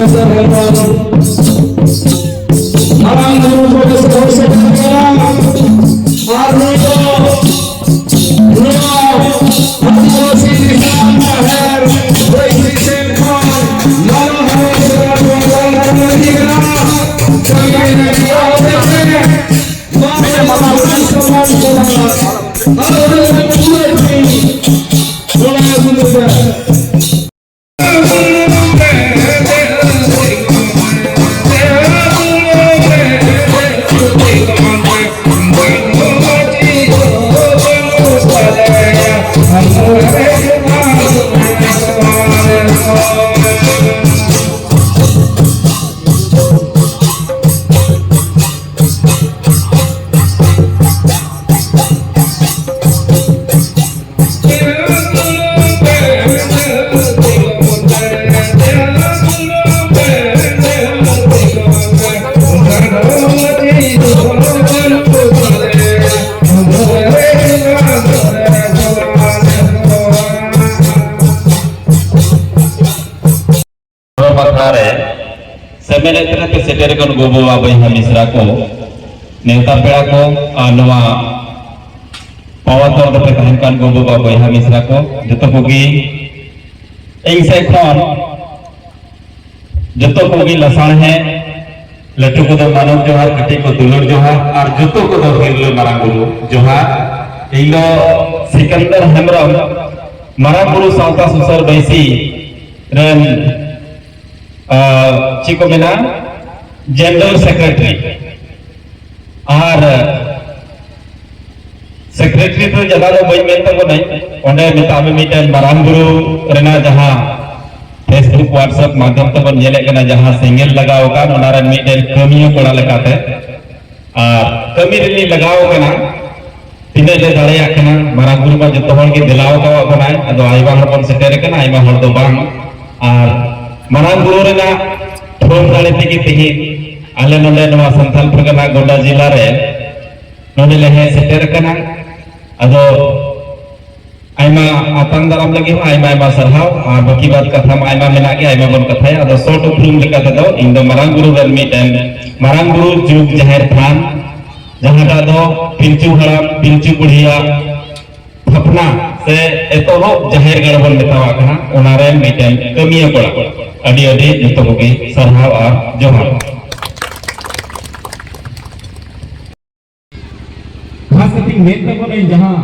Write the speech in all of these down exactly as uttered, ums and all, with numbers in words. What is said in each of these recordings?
ᱢᱟᱨᱟᱝ ᱵᱩᱨᱩ ᱠᱚ ᱥᱚᱦᱚᱨ ᱥᱮᱴᱮᱨ ᱠᱟᱱᱟ᱾ ᱟᱨ ᱱᱩᱭ ᱫᱚ ᱱᱚᱣᱟ ᱟᱹᱫᱤᱵᱟᱹᱥᱤ ᱠᱤᱥᱟᱱ ᱡᱟᱦᱮᱨ ᱵᱟᱹᱭᱥᱤ ᱥᱮᱱ ᱠᱷᱚᱱ ᱢᱟᱱᱚᱛ ᱦᱚᱸ ᱥᱮᱵᱟ ᱠᱚ ᱵᱟᱝ ᱞᱟᱹᱠᱛᱤ ᱠᱟᱱᱟ᱾ ᱥᱟᱺᱜᱤᱧ ᱨᱮ ᱪᱟᱞᱟᱣ ᱠᱟᱛᱮ ᱵᱟᱝ ᱥᱚᱢᱟᱱ ᱠᱟᱱᱟ᱾ ᱟᱨ ᱩᱱᱤ ᱫᱚ ᱯᱩᱨᱟᱹ ᱴᱷᱤᱠ ᱠᱚᱲᱟ ᱟᱹᱜᱩ ᱞᱮᱫᱟ᱾ ᱯᱚᱨᱚᱵᱽ ᱟᱠᱷᱲᱟ ᱨᱮ ᱥᱮᱢᱞᱮᱫ ᱛᱮ ᱥᱮᱴᱮᱨ ᱟᱠᱟᱱ ᱜᱚ ᱵᱟᱵᱟ ᱵᱚᱭᱦᱟ ᱢᱤᱥᱨᱟ ᱠᱚ, ᱱᱮᱣᱛᱟ ᱯᱮᱲᱟ ᱠᱚ, ᱟᱨ ᱱᱚᱣᱟ ᱯᱟᱣᱟ ᱛᱚᱞ ᱨᱮᱯᱮ ᱛᱟᱦᱮᱱ ᱠᱟᱱ ᱜᱚ ᱵᱟᱵᱟ ᱵᱚᱭᱦᱟ ᱢᱤᱥᱨᱟ ᱠᱚ, ᱡᱚᱛᱚ ᱠᱚᱜᱮ ᱤᱧ ᱥᱮᱫ ᱠᱷᱚᱱ ᱡᱚᱛᱚ ᱠᱚᱜᱮ ᱞᱟᱥᱟᱲᱦᱮᱫ, ᱞᱟᱹᱴᱩ ᱠᱚᱫᱚ ᱢᱟᱱᱚᱛ ᱡᱚᱦᱟᱨ, ᱠᱟᱹᱴᱤᱡ ᱠᱚ ᱫᱩᱞᱟᱹᱲ ᱡᱚᱦᱟᱨ, ᱟᱨ ᱡᱚᱛᱚ ᱠᱚᱫᱚ ᱦᱤᱨᱞᱟᱹ ᱢᱟᱨᱟᱝ ᱵᱩᱨᱩ ᱡᱚᱦᱟᱨ᱾ ᱤᱧ ᱫᱚ ᱥᱤᱠᱟᱱᱫᱚᱨ ᱦᱮᱢᱵᱨᱚᱢ, ᱢᱟᱨᱟᱝ ᱵᱩᱨᱩ ᱥᱟᱶᱛᱟ ᱥᱩᱥᱟᱹᱨ ᱵᱟᱹᱭᱥᱤ ᱨᱮᱱ, ᱟᱨ, ᱪᱮᱫ ᱠᱚ ᱢᱮᱱᱟ, ᱡᱮᱱᱟᱨᱮᱞ ᱥᱮᱠᱨᱮᱴᱟᱨᱤ᱾ ᱟᱨ ᱥᱮᱠᱨᱮᱴᱟᱨᱤ ᱫᱚ ᱡᱟᱫᱟ ᱫᱚ ᱵᱟᱹᱧ ᱢᱮᱱ ᱛᱟᱵᱚᱱᱟᱹᱧ, ᱚᱸᱰᱮ ᱢᱮᱛᱟᱜ ᱢᱮ ᱢᱤᱫᱴᱮᱱ ᱢᱟᱨᱟᱝ ᱵᱩᱨᱩ ᱨᱮᱱᱟᱜ ᱡᱟᱦᱟᱸ Facebook, WhatsApp ᱢᱟᱫᱽᱫᱷᱚᱢ ᱛᱮᱵᱚᱱ ᱧᱮᱞᱮᱫ ᱠᱟᱱᱟ, ᱡᱟᱦᱟᱸ ᱥᱮᱸᱜᱮᱞ ᱞᱟᱜᱟᱣ ᱟᱠᱟᱱ, ᱚᱱᱟ ᱨᱮᱱ ᱢᱤᱫᱴᱮᱱ ᱠᱟᱹᱢᱤᱭᱟᱹ ᱠᱚᱲᱟ ᱞᱮᱠᱟᱛᱮ ᱟᱨ ᱠᱟᱹᱢᱤ ᱨᱮᱞᱤᱧ ᱞᱟᱜᱟᱣ ᱟᱠᱟᱱᱟ᱾ ᱛᱤᱱᱟᱹᱜ ᱞᱮ ᱫᱟᱲᱮᱭᱟᱜ ᱠᱟᱱᱟ, ᱢᱟᱨᱟᱝ ᱵᱩᱨᱩ ᱢᱟ ᱡᱚᱛᱚ ᱦᱚᱲ ᱜᱮ ᱫᱮᱞᱟ ᱟᱠᱟᱣᱟᱫ ᱵᱚᱱᱟᱭ, ᱟᱫᱚ ᱟᱭᱢᱟ ᱦᱚᱲ ᱵᱚᱱ ᱥᱮᱴᱮᱨ ᱟᱠᱟᱱᱟ, ᱟᱭᱢᱟ ᱦᱚᱲ ᱫᱚ ᱵᱟᱝ᱾ ᱟᱨ ᱢᱟᱨᱟᱝ ᱵᱩᱨᱩ ᱨᱮᱱᱟᱜ ᱛᱷᱩᱢ ᱫᱟᱲᱮ ᱛᱮᱜᱮ ᱛᱮᱦᱮᱧ ᱟᱞᱮ ᱱᱚᱰᱮ ᱱᱚᱣᱟ ᱥᱟᱱᱛᱟᱲ ᱯᱟᱨᱜᱟᱱᱟ ᱜᱚᱰᱟ ᱡᱮᱞᱟ ᱨᱮ ᱱᱚᱰᱮ ᱞᱮ ᱦᱮᱡ ᱥᱮᱴᱮᱨ ᱟᱠᱟᱱᱟ᱾ ᱟᱫᱚ ᱟᱭᱢᱟ ᱟᱛᱟᱝ ᱫᱟᱨᱟᱢ ᱞᱟᱹᱜᱤᱫ ᱦᱚᱸ ᱟᱭᱢᱟ ᱟᱭᱢᱟ ᱥᱟᱨᱦᱟᱣ᱾ ᱟᱨ ᱵᱟᱹᱠᱤ ᱵᱟᱫ ᱠᱟᱛᱷᱟ ᱢᱟ ᱟᱭᱢᱟ ᱢᱮᱱᱟᱜ ᱜᱮ, ᱟᱭᱢᱟ ᱵᱚᱱ ᱠᱟᱛᱷᱟᱭᱟ᱾ ᱟᱫᱚ ᱥᱚᱨᱴ ᱩᱯᱨᱩᱢ ᱞᱮᱠᱟ ᱛᱮᱫᱚ ᱤᱧ ᱫᱚ ᱢᱟᱨᱟᱝ ᱵᱩᱨᱩ ᱨᱮᱱ ᱢᱤᱫᱴᱮᱱ ᱢᱟᱨᱟᱝ ᱵᱩᱨᱩ ᱡᱩᱜᱽ ᱡᱟᱦᱮᱨ ᱛᱷᱟᱱ, ᱡᱟᱦᱟᱸᱴᱟᱜ ᱫᱚ ᱯᱤᱞᱪᱩ ᱦᱟᱲᱟᱢ ᱯᱤᱞᱪᱩ ᱵᱩᱲᱦᱤᱭᱟᱜ ᱛᱷᱟᱯᱱᱟ ᱥᱮ ᱮᱛᱚᱦᱚᱵ ᱡᱟᱦᱮᱨ ᱜᱟᱲ ᱵᱚᱱ ᱢᱮᱛᱟᱣᱟᱜ ᱠᱟᱱᱟ, ᱚᱱᱟ ᱨᱮᱱ ᱢᱤᱫᱴᱮᱱ ᱠᱟᱹᱢᱤᱭᱟᱹ ᱠᱚᱲᱟ᱾ ᱟᱹᱰᱤ ᱟᱹᱰᱤ ᱡᱚᱛᱚ ᱠᱚᱜᱮ ᱥᱟᱨᱦᱟᱣ ᱟᱨ ᱡᱚᱦᱟᱨ᱾ ᱠᱷᱟᱥ ᱠᱟᱛᱮ ᱢᱮᱱ ᱛᱟᱵᱚᱱᱟᱹᱧ, ᱡᱟᱦᱟᱸ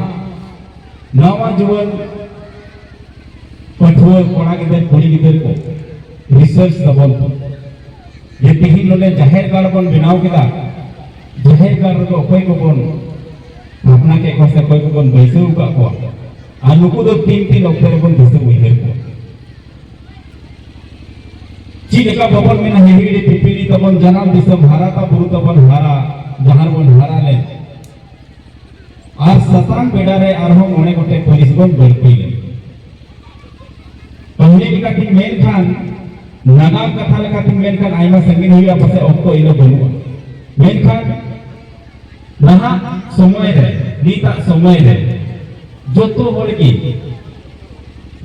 ᱱᱟᱣᱟ ᱡᱩᱣᱟᱹᱱ ᱯᱟᱹᱴᱷᱩᱣᱟᱹ ᱠᱚᱲᱟ ᱜᱤᱫᱟᱹᱨ ᱠᱩᱲᱤ ᱜᱤᱫᱟᱹᱨ ᱠᱚ ᱨᱤᱥᱟᱨᱪ ᱛᱟᱵᱚᱱ ᱡᱮ ᱛᱤᱦᱤᱧ ᱱᱚᱰᱮ ᱡᱟᱦᱮᱨ ᱜᱟᱲ ᱵᱚᱱ ᱵᱮᱱᱟᱣ ᱠᱮᱫᱟ, ᱡᱟᱦᱮᱨ ᱜᱟᱲ ᱨᱮᱫᱚ ᱚᱠᱚᱭ ᱠᱚᱵᱚᱱ ᱛᱷᱟᱯᱱᱟ ᱠᱮᱫ ᱠᱚᱣᱟ ᱥᱮ ᱚᱠᱚᱭ ᱠᱚᱵᱚᱱ ᱵᱟᱹᱭᱥᱟᱹᱣ ᱟᱠᱟᱫ ᱠᱚᱣᱟ, ᱟᱨ ᱱᱩᱠᱩ ᱫᱚ ᱛᱤᱱ ᱛᱤᱱ ᱚᱠᱛᱮ ᱨᱮᱵᱚᱱ ᱫᱤᱥᱟᱹ ᱩᱭᱦᱟᱹᱨ ᱠᱚᱣᱟ? ᱪᱮᱫ ᱞᱮᱠᱟ ᱵᱟᱵᱚᱱ ᱢᱮᱱᱟ, ᱦᱤᱦᱤᱲᱤ ᱯᱤᱯᱤᱲᱤ ᱛᱟᱵᱚᱱ ᱡᱟᱱᱟᱢ ᱫᱤᱥᱚᱢ, ᱦᱟᱨᱟ ᱛᱟ ᱵᱩᱨᱩ ᱛᱟᱵᱚᱱ ᱦᱟᱨᱟ, ᱡᱟᱦᱟᱸ ᱨᱮᱵᱚᱱ ᱦᱟᱨᱟ ᱞᱮᱱ, ᱟᱨ ᱥᱟᱥᱟᱝ ᱵᱮᱲᱟ ᱨᱮ ᱟᱨᱦᱚᱸ ᱢᱚᱬᱮ ᱜᱚᱴᱮᱡ ᱯᱟᱹᱨᱤᱥ ᱵᱚᱱ ᱵᱟᱹᱲᱛᱤ ᱞᱮᱱ᱾ ᱯᱟᱹᱦᱤᱞ ᱞᱮᱠᱟᱛᱤᱧ ᱢᱮᱱᱠᱷᱟᱱ, ᱱᱟᱜᱟᱢ ᱠᱟᱛᱷᱟ ᱞᱮᱠᱟᱛᱤᱧ ᱢᱮᱱᱠᱷᱟᱱ ᱟᱭᱢᱟ ᱥᱟᱺᱜᱤᱧ ᱦᱩᱭᱩᱜᱼᱟ, ᱯᱟᱥᱮᱡ ᱚᱠᱛᱚ ᱤᱱᱟᱹ ᱵᱟᱹᱱᱩᱜᱼᱟ᱾ ᱢᱮᱱᱠᱷᱟᱱ ᱱᱟᱦᱟᱜ ᱥᱚᱢᱚᱭ ᱨᱮ, ᱱᱤᱛᱟᱜ ᱥᱚᱢᱚᱭ ᱨᱮ ᱡᱚᱛᱚ ᱦᱚᱲ ᱜᱮ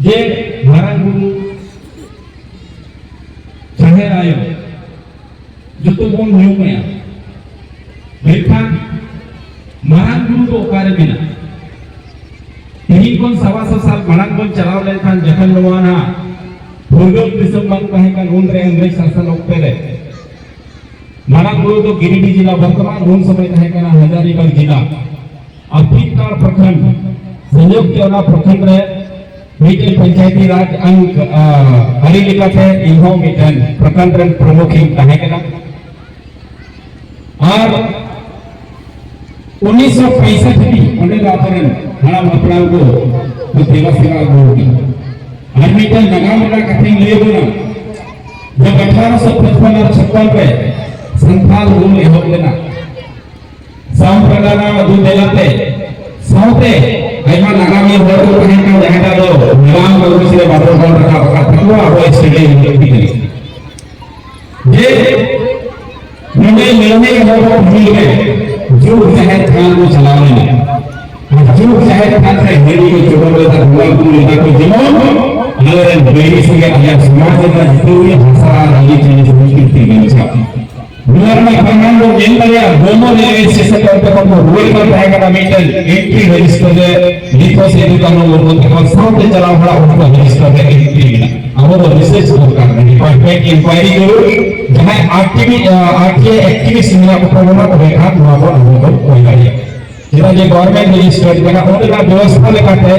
ᱡᱮ ᱢᱟᱨᱟᱝ ᱵᱩᱨᱩ, ᱡᱟᱦᱮᱨ ᱟᱭᱳ, ᱡᱚᱛᱚ ᱵᱚᱱ ᱧᱩᱢᱮᱜᱼᱟ, ᱢᱮᱱᱠᱷᱟᱱ ᱢᱟᱨᱟᱝ ᱵᱩᱨᱩ ᱫᱚ ᱚᱠᱟᱨᱮ ᱢᱮᱱᱟᱜᱼᱟ? ᱛᱮᱦᱮᱧ ᱠᱷᱚᱱ ᱥᱟᱣᱟ ᱥᱚ ᱥᱟᱞ ᱢᱟᱲᱟᱝ ᱵᱚᱱ ᱪᱟᱞᱟᱣ ᱞᱮᱱᱠᱷᱟᱱ, ᱡᱚᱠᱷᱚᱱ ᱱᱚᱣᱟ ᱱᱟᱜ ᱯᱷᱩᱨᱜᱟᱹᱞ ᱫᱤᱥᱚᱢ ᱵᱟᱝ ᱛᱟᱦᱮᱸ ᱠᱟᱱ, ᱩᱱᱨᱮ ᱤᱝᱨᱮᱡᱽ ᱥᱟᱥᱚᱱ ᱚᱠᱛᱮ ᱨᱮ ᱢᱟᱨᱟᱝ ᱵᱩᱨᱩ ᱫᱚ ᱜᱤᱨᱤᱰᱤ ᱡᱮᱞᱟ, ᱵᱚᱨᱛᱚᱢᱟᱱ ᱩᱱ ᱥᱚᱢᱚᱭ ᱛᱟᱦᱮᱸ ᱠᱟᱱᱟ ᱦᱟᱡᱟᱨᱤᱵᱟᱜᱽ ᱡᱮᱞᱟ, ᱟᱨ ᱯᱷᱤᱨᱠᱟᱲ ᱯᱨᱚᱠᱷᱚᱸᱰ, ᱥᱚᱝᱡᱩᱠᱛ ᱚᱱᱟ ᱯᱨᱚᱠᱷᱚᱸᱰ ᱨᱮ ᱢᱤᱫᱴᱮᱱ ᱯᱚᱧᱪᱟᱭᱛᱤ ᱨᱟᱡᱽ ᱟᱝ, ᱟ, ᱟᱹᱨᱤ ᱞᱮᱠᱟᱛᱮ ᱤᱧᱦᱚᱸ ᱢᱤᱫᱴᱮᱱ ᱯᱨᱚᱠᱷᱚᱸᱰ ᱨᱮᱱ ᱯᱨᱚᱢᱩᱠᱷ ᱤᱧ ᱛᱟᱦᱮᱸ ᱠᱟᱱᱟ᱾ ᱟᱨ ᱩᱱᱤᱥᱥᱚ ᱯᱚᱸᱭᱥᱚᱴᱴᱤ ᱚᱸᱰᱮ ᱫᱚ ᱟᱵᱚᱨᱮᱱ ᱦᱟᱲᱟᱢ ᱦᱟᱯᱲᱟᱢ ᱠᱚ ᱠᱚ ᱫᱮᱵᱟ ᱥᱮᱵᱟ ᱟᱹᱜᱩ ᱟᱠᱟᱱᱟ᱾ ᱟᱨ ᱢᱤᱫᱴᱮᱱ ᱱᱟᱜᱟᱢ ᱨᱮᱱᱟᱜ ᱠᱟᱛᱷᱟᱧ ᱞᱟᱹᱭ ᱟᱵᱚᱱᱟ, ᱡᱚᱵ ᱟᱴᱷᱟᱨᱚᱥᱚ ᱯᱚᱪᱯᱚᱱ ᱟᱨ ᱪᱷᱟᱯᱯᱟᱱ ᱨᱮ ᱥᱟᱱᱛᱟᱞ ᱦᱩᱞ ᱮᱦᱚᱵ ᱞᱮᱱᱟ, ᱥᱟᱢ ᱯᱨᱟᱜᱟᱱᱟ ᱫᱩ ᱫᱮᱞᱟᱛᱮ ᱥᱟᱶᱛᱮ ᱟᱭᱢᱟ ᱱᱟᱜᱟᱢᱤᱭᱟᱹ ᱦᱚᱲ ᱠᱚ ᱛᱟᱦᱮᱸ ᱠᱟᱱ, ᱡᱟᱦᱟᱸᱭ ᱫᱚ ᱱᱟᱜᱟᱢ ᱠᱟᱜᱚᱡᱽ ᱨᱮ ᱵᱟᱵᱚᱱ ᱚᱞ ᱨᱟᱠᱟᱵ ᱟᱠᱟᱫ ᱛᱟᱠᱚᱣᱟ, ᱟᱵᱚ ᱥᱴᱮᱰᱤ ᱞᱟᱹᱠᱛᱤ ᱠᱟᱱᱟ᱾ ᱡᱮ ᱱᱚᱰᱮ ᱞᱟᱹᱲᱦᱟᱹᱭ ᱦᱚᱲ ᱠᱚ ᱵᱷᱤᱲ ᱨᱮ ᱡᱩᱜᱽ ᱡᱟᱦᱮᱨ ᱛᱷᱟᱱ ᱠᱚ ᱪᱟᱞᱟᱣ ᱞᱮᱱᱟ᱾ ᱟᱨ ᱡᱩᱜᱽ ᱡᱟᱦᱮᱨ ᱛᱷᱟᱱ ᱨᱮ ᱦᱟᱺᱰᱤ ᱠᱚ ᱪᱚᱰᱚᱨ ᱞᱮᱫᱟ, ᱵᱚᱸᱜᱟ ᱵᱩᱨᱩ ᱞᱮᱫᱟ ᱠᱚ, ᱡᱮᱢᱚᱱ ᱟᱞᱮᱨᱮᱱ ᱵᱟᱹᱭᱨᱤ ᱥᱚᱸᱜᱮ ᱟᱞᱮᱭᱟᱜ ᱥᱚᱢᱟᱡᱽ ᱨᱮᱱᱟᱜ ᱡᱤᱛᱟᱹᱣ ᱨᱮ ᱵᱷᱟᱥᱟ ᱟᱨ ᱟᱹᱨᱤᱪᱟᱹᱞᱤ ᱥᱚᱝᱥᱠᱨᱤᱛᱤ ᱵᱟᱧᱪᱟᱜ᱾ ᱱᱚᱣᱟ ᱨᱮᱱᱟᱜ ᱯᱨᱚᱢᱟᱱ ᱵᱚᱱ ᱧᱮᱞ ᱫᱟᱲᱮᱭᱟᱜᱼᱟ, ᱵᱚᱢᱚ ᱨᱮᱞᱣᱮ ᱥᱴᱮᱥᱚᱱ ᱨᱮ ᱚᱸᱰᱮ ᱠᱷᱚᱱ ᱠᱚ ᱨᱩᱣᱟᱹᱲ ᱠᱟᱱ ᱛᱟᱦᱮᱸ ᱠᱟᱱᱟ, ᱢᱤᱫᱴᱮᱱ ᱮᱱᱴᱨᱤ ᱨᱮᱡᱤᱥᱴᱟᱨ ᱨᱮ ᱱᱤᱛ ᱦᱚᱸ ᱥᱤᱫᱩ ᱠᱟᱹᱱᱦᱩ ᱢᱩᱨᱢᱩ ᱛᱟᱠᱚ ᱥᱟᱶᱛᱮ ᱪᱟᱞᱟᱣ ᱦᱚᱲᱟᱜ ᱩᱱᱠᱩᱣᱟᱜ ᱨᱮᱡᱤᱥᱴᱟᱨ ᱨᱮ ᱮᱱᱴᱨᱤ ᱢᱮᱱᱟᱜᱼᱟ᱾ ᱟᱵᱚ ᱫᱚ ᱨᱤᱥᱟᱨᱪ ᱫᱚᱨᱠᱟᱨ, ᱰᱤᱯᱟᱨᱴᱢᱮᱱᱴ ᱤᱱᱠᱣᱟᱭᱨᱤ ᱡᱟᱹᱨᱩᱲ᱾ ᱡᱟᱦᱟᱸᱭ ᱟᱨᱴᱤᱵᱷᱤ ᱟᱨᱴᱤ ᱮᱠᱴᱤᱵᱷᱤᱥᱴ ᱢᱮᱱᱟᱜ ᱠᱚ ᱛᱟᱵᱚᱱᱟ, ᱛᱚᱵᱮ ᱠᱷᱟᱱ ᱱᱚᱣᱟ ᱵᱚᱱ ᱟᱵᱚ ᱵᱚᱱ ᱠᱚᱭ ᱫᱟᱲᱮᱭᱟᱜᱼᱟ᱾ ᱪᱮᱫᱟᱜ ᱡᱮ ᱜᱚᱵᱷᱚᱨᱱᱢᱮᱱᱴ ᱨᱮᱡᱤᱥᱴᱟᱨ ᱠᱟᱱᱟ, ᱚᱸᱰᱮᱱᱟᱜ ᱵᱮᱵᱚᱥᱛᱷᱟ ᱞᱮᱠᱟᱛᱮ